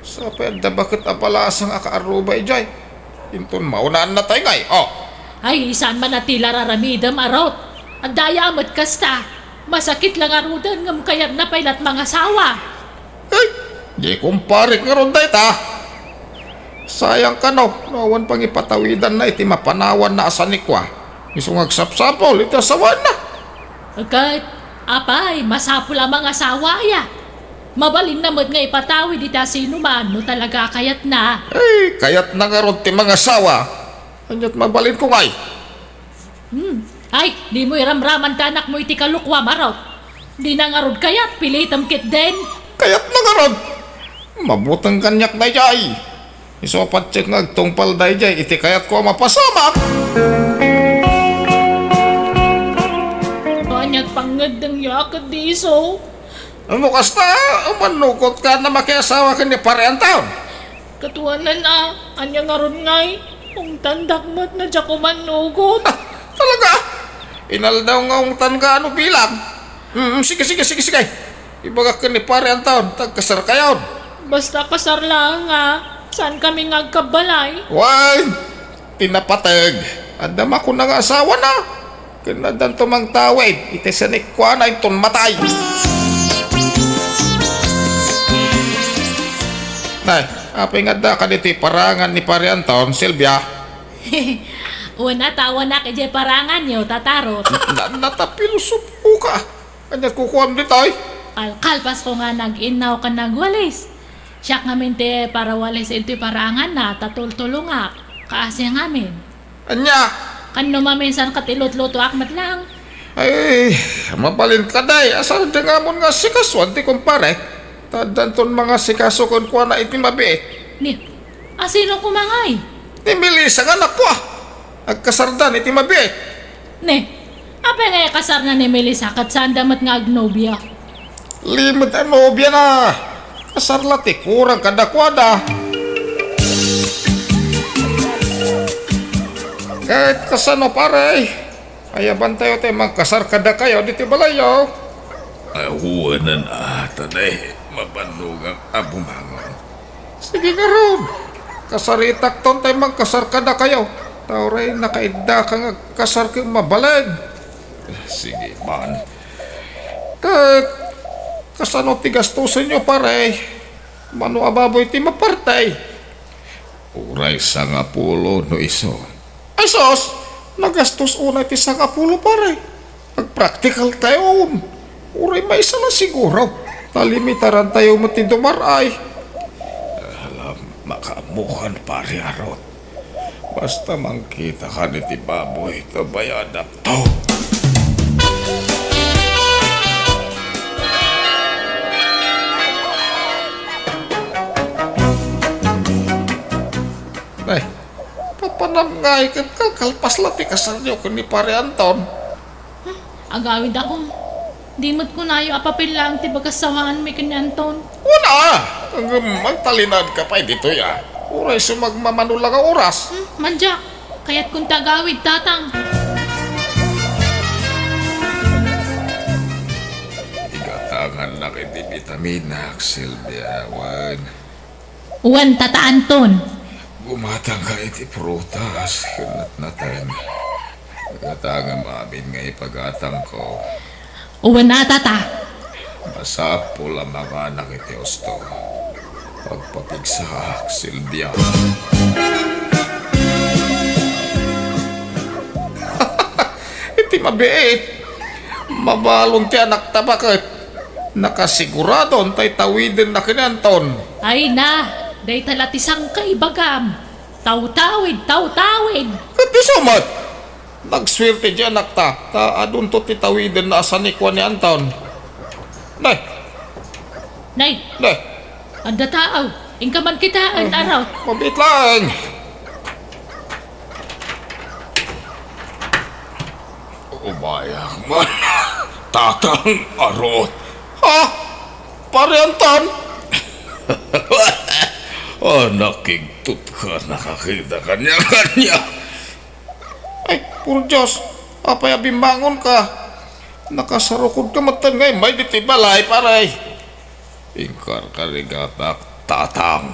Sapay adda baket a balasang a kaarruba idiay. Inton maunaan natay ngay, oh. Ay, saan man a ti la ar-aramidem, Arot. Adda aya met kasta. Masakit la ngaruden ngem kayatna pay lat mangasawa. Ay, di kumparek ngarud dayta. Sayang kano, no awan pangipatawidanna iti mapanawanna a sanikua. Isu nga agsapsapul iti asawaanna. Ket, apay, masapul a mangasawa aya. Mabalinna met nga ipatawid iti asinoman no talaga a kayatna. Ay, kayatna ngarud ti mangasawa. Ania't mabalinko ngay? Hmm. Ay, dimo iramraman ti anakmo iti kalukuam, Arot. Dina ngarud kayat, pilitem ketdin. Kayatna ngarud. Mabuteng kaniak daydiay. Isu a patsyek nga agtungpal daydiay iti kayatko a mapasamak. Ania't pangngeddengyo a ket di isu? No kasta, umanukotka a makiasawa ken ni Pare Anton. Katuanan a, ania ngarud ngay? Ungtandak met no diak umanugot. Ah, talaga? Inaldaw nga ungtanka a no bilang. Mm, sige, sige, sige, sige. Ibagak ken ni Pare Anton, ta agkasarkayon. Basta kasar laeng a, saankami nga agkabbalay. Wen, ti napateg, adda makuna nga asawana. Ken addanto mangtawid iti sanikuana inton matay. Nay, apay nga addaka ditoy parangan ni Pare Anton, Silvia? Wen a, tawanak idiay paraanganyo, Tata Ruth. Na, natapilosopoka. Ania ti kukuam ditoy? Kalkalpasko nga nag-innaw ken nagwalis. Siak ngamin ti parawalis intoy paraanganna, ta tultulongak. Kaasi ngamin. Ania? Ken no maminsan ket ilutlutoak met laeng. Ay, mabalin kadi, asardeng amon nga asikasoan ti kumpare. Ta addanton mangasikaso kenkuana iti mabiit. Ni, asino koma ngay? Ni Melissa nga anakko, a. Agkasardan iti mabiit. Ni, apay nga ikasarna ni Melissa ket saanda met nga agnobia? Limed a nobiana. Kasar la ti kurang kadakuada. Ket kasano, pare? Ayabantayo ti mangkasar kadakayo ditoy balayyo. Awanen a, ta di mabannogan a bumangon. Sige ngarud, kasaritakton ti mangkasar kadakayo. Ta uray nakaiddaka nga agkasar ken mabalin. Sige man. Ket kasano ti gastosenyo, pare? Mano a baboy ti maparti? Uray sangapulo no isu. Ay sus! Nagastos unay ti sangapulo, pare. Agpraktikaltayon. Uray maysa la siguro. Ta limitarantayo met ti dumar-ay. Alam, makaammokan, pare Arot. Basta mangkitaka iti baboy, ta bayadak to. Ay, papanam ngay ket kalkalpas la ti kasaryo ken ni Pare Anton. Hmm, agawid ako. Di met kunayo a papel laeng ti bagassawaanmi ken ni Anton. Wen a! Ngem agtalinaedka pay ditoy a. Uray sumagmamano la nga oras. Hmm, mandiak. Kayatkon ti agawid, Tatang. Igatangannak iti bitaminak, Silvia, wen. Wen, Tata Anton. Gumatangka iti prutas ken natnateng. Gatangam amin nga ipagatangko. Wen a, Tata. Masapul a manganak iti husto. Pagpapigsaak, Silvia. Iti mabiit, mabalon ti anakta baket. Nakasiguradon tay tawidenna ken ni Anton. Ay na, dayta la ti sangkaibagam. Tawtawid, tawtawid. Ket isu met, nagsuerte ti anakta, ta adunto ti tawidenna a sanikua ni Anton. Nay! Nay! Nay! Adda tao. Inka man kitaen, Arot. Mabiit laeng. Umayak man, Tatang Arot. Ha? Pare Anton? Ah, nakigtot ka, nakakita kaniakaniak. Ay, por Dios, apay a bimmangonka? Nakasarukodka metten nga immay ditoy balay, pare. Inkarkarigatak, Tatang.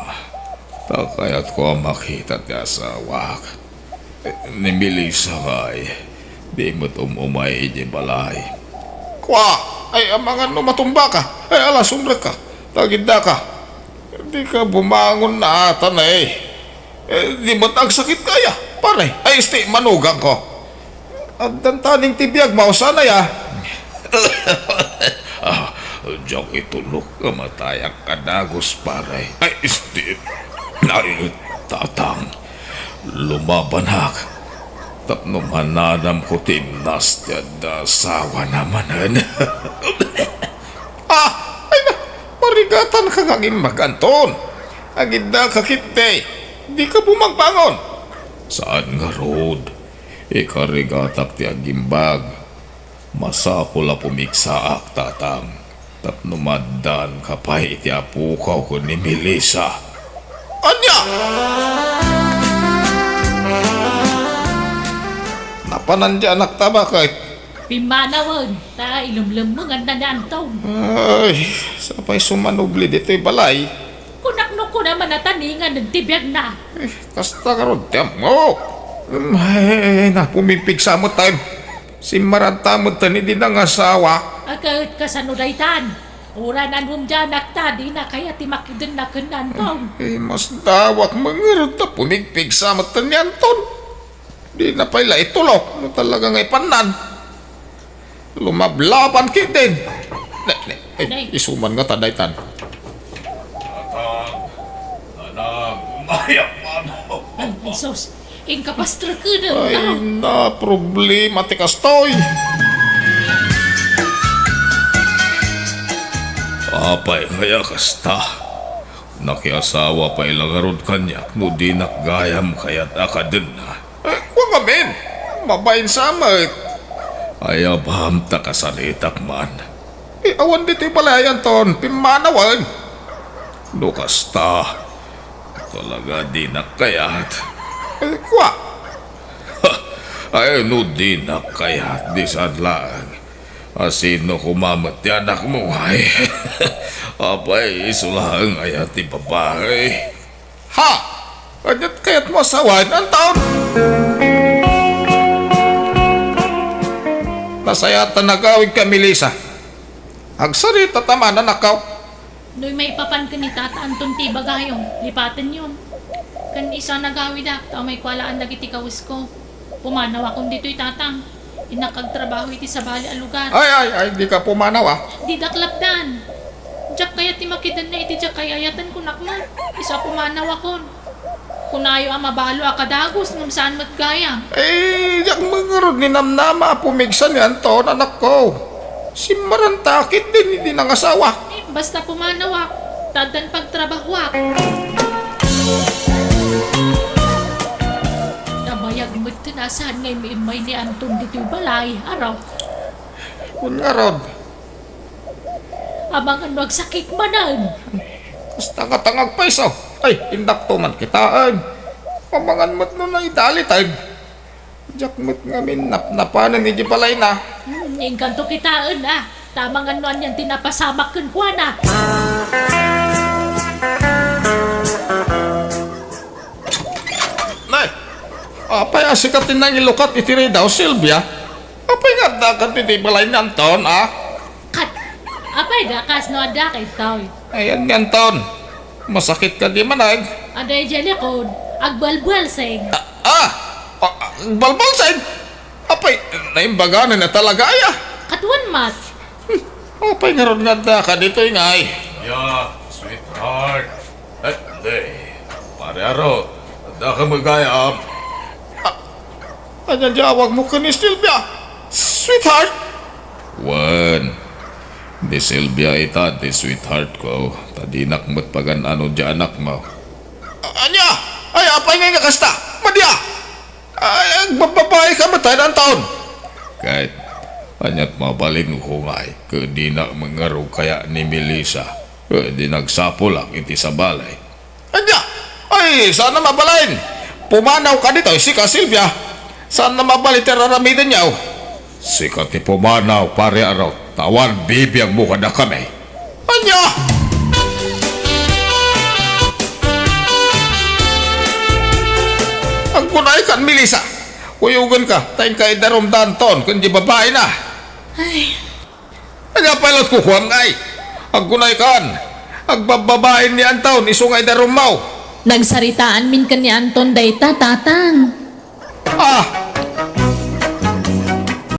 Ta kayatko a makita ti asawak. Ni Melissa ngay, di met um-umay idiay balay. Kua, ay amangan no matumbaka. Ay, ala, sumrekka. Tagiddaka. Dika bumangon a, Tatang, eh. Eh, di met agsakitka aya, pare? Ay, isti, manugangko. Addan taning ti biagmo, saan aya? Ah, diak itulok nga matayak a dagus, pare. Ay, isti. Ay, Tatang, lumabanak tapno mananamko ti imnas ti adda asawana manen. Ah, ay na, marigatanka nga agimbag, Anton. Agiddaka ketdi, dika bumagbangon. Saan ngarud, ikarigatak ti agimbag. Masapul a pumigsaak, Tatang, tapno maaddaanka pay iti apokaw ken ni Melissa. Ania? Napanan ti anakta, baket? Pimmanawen, ta ilemlemmenganna ni Anton. Ay, sapay sumanubli ditoy balay. Kunak no kuna man a taningan ti biagna. Eh, kasta ngarud ti ammok. Em, ay, na, pumigpigsa met tayo. Simmaranta met ta ni di nangasawa. Aket kasano daytan? Uray nanum ti anakta, dina kayat ti makidenna ken ni Anton. Eh, masdawak met ngarud ta pumigpigsa met ta ni Anton. Dina pay la itulok no talaga nga ipannan. Lumablaban ketdin. Ne, ne, ay, Nay. Isu man ngata daytan. Anak, anak, umayam man. Ay, ay, sus. Inka, Pastor, kada. Ay, na problema ti kastoy. Apay kaya kasta? Nakiasawa pay la ngarud kaniak no dinak gayam kayat a kadenna. Eh, kua ngamin, mabain sa met. Ay, abam, ta kasaritak man. Eh, awan ditoy balay, Anton, pimmanawen. No kasta, talaga dinak kayat. Eh, kua? Ay, no dinak kayat, di saan laeng. A, sino koma met ti anakmo, ay? Apay, isu laeng aya ti babai? Ha? Ania ti kayatmo a sawen, Anton? Nasayaat ta nagawidka, Melissa. Agsaritata man, anakko. Noy maipapan ken ni Tata Anton ti ibagayo, lipatenyon. Ken isu a nagawidak, ta umay kua laeng dagiti kawesko. Pumanawakon ditoy, Tatang. Innak agtrabaho iti sabali a lugar. Ay, ay, ay, dika pumanaw, a. Didak lapdan. Diak kayat ti makidenna iti diak ay-ayaten, kunak met. Isu a pumanawakon. Kunayo a mabalo a kadagus ngem saan met gayam. Eh, diak met ngarud ninamnama a pumigsa ni Anton, anakko. Simmarantakit din iti nangasawa. Eh, basta pumanawak, ta addan pagtrabahoak. Nabayag met ti nasaan nga immimmay ni Anton ditoy balay, aro. Kun ngarud. Amangan no agsakit manen. Kasta nga tangag payso. Ay, indakto man kitaen. Amangan met no naidaliten. Diak met ngamin napnapanen iti balayna. Hmm, inkanto kitaen, a. Ta amangan no anian ti napasamak kenkuana. Nay, apay a sika ti nangilukat iti ridaw, Silvia? Apay nga adda ket iti balay ni Anton, a? Kat, apay da, kasno adda ka itoy? Ayan ni Anton. Masakit ka di manag? Aday di likod, agbalbalsing. Ah, ah! Ah, agbalbalsing? Apay, naimbaganan na talaga, aya? Katuan mat. Hmm, apay ngarud nga adda ka ditoy, ngay? Ya, sweetheart. Eh, di. Pare Aro, adda ka met gayam? Ah, ania ti awagmo ken ni Silvia? Sweetheart? Wen, ni Silvia ita ti sweetheart ko, ta dinak met pagan-ano ti anakmo. A-, ania? Ay, apay ngay nga kasta? Madi a! Ay, agbabbabaika met, Anton! Ket, aniat mabalinko ngay, ket dinak met ngarud kaya ni Melissa, ket di nagsapulak iti sabali. Ania? Ay, saan a mabalin? Pumanawka ditoy, sika, Silvia. Saan a mabalin ti ar-aramidenyo? Sika ti pumanaw, Pare Aro, ta awan bibiagmo kadakami. Ania? Agkunay kan, Melissa, kuyogenka, ta inka idarum da Anton ken di babaina. Ay. Ania pay la ti kukuam, ngay? Agkunay kan, agbabbabain ni Anton, isu nga idarummo. Nagsaritaanmin ken ni Anton dayta, Tatang. Ah,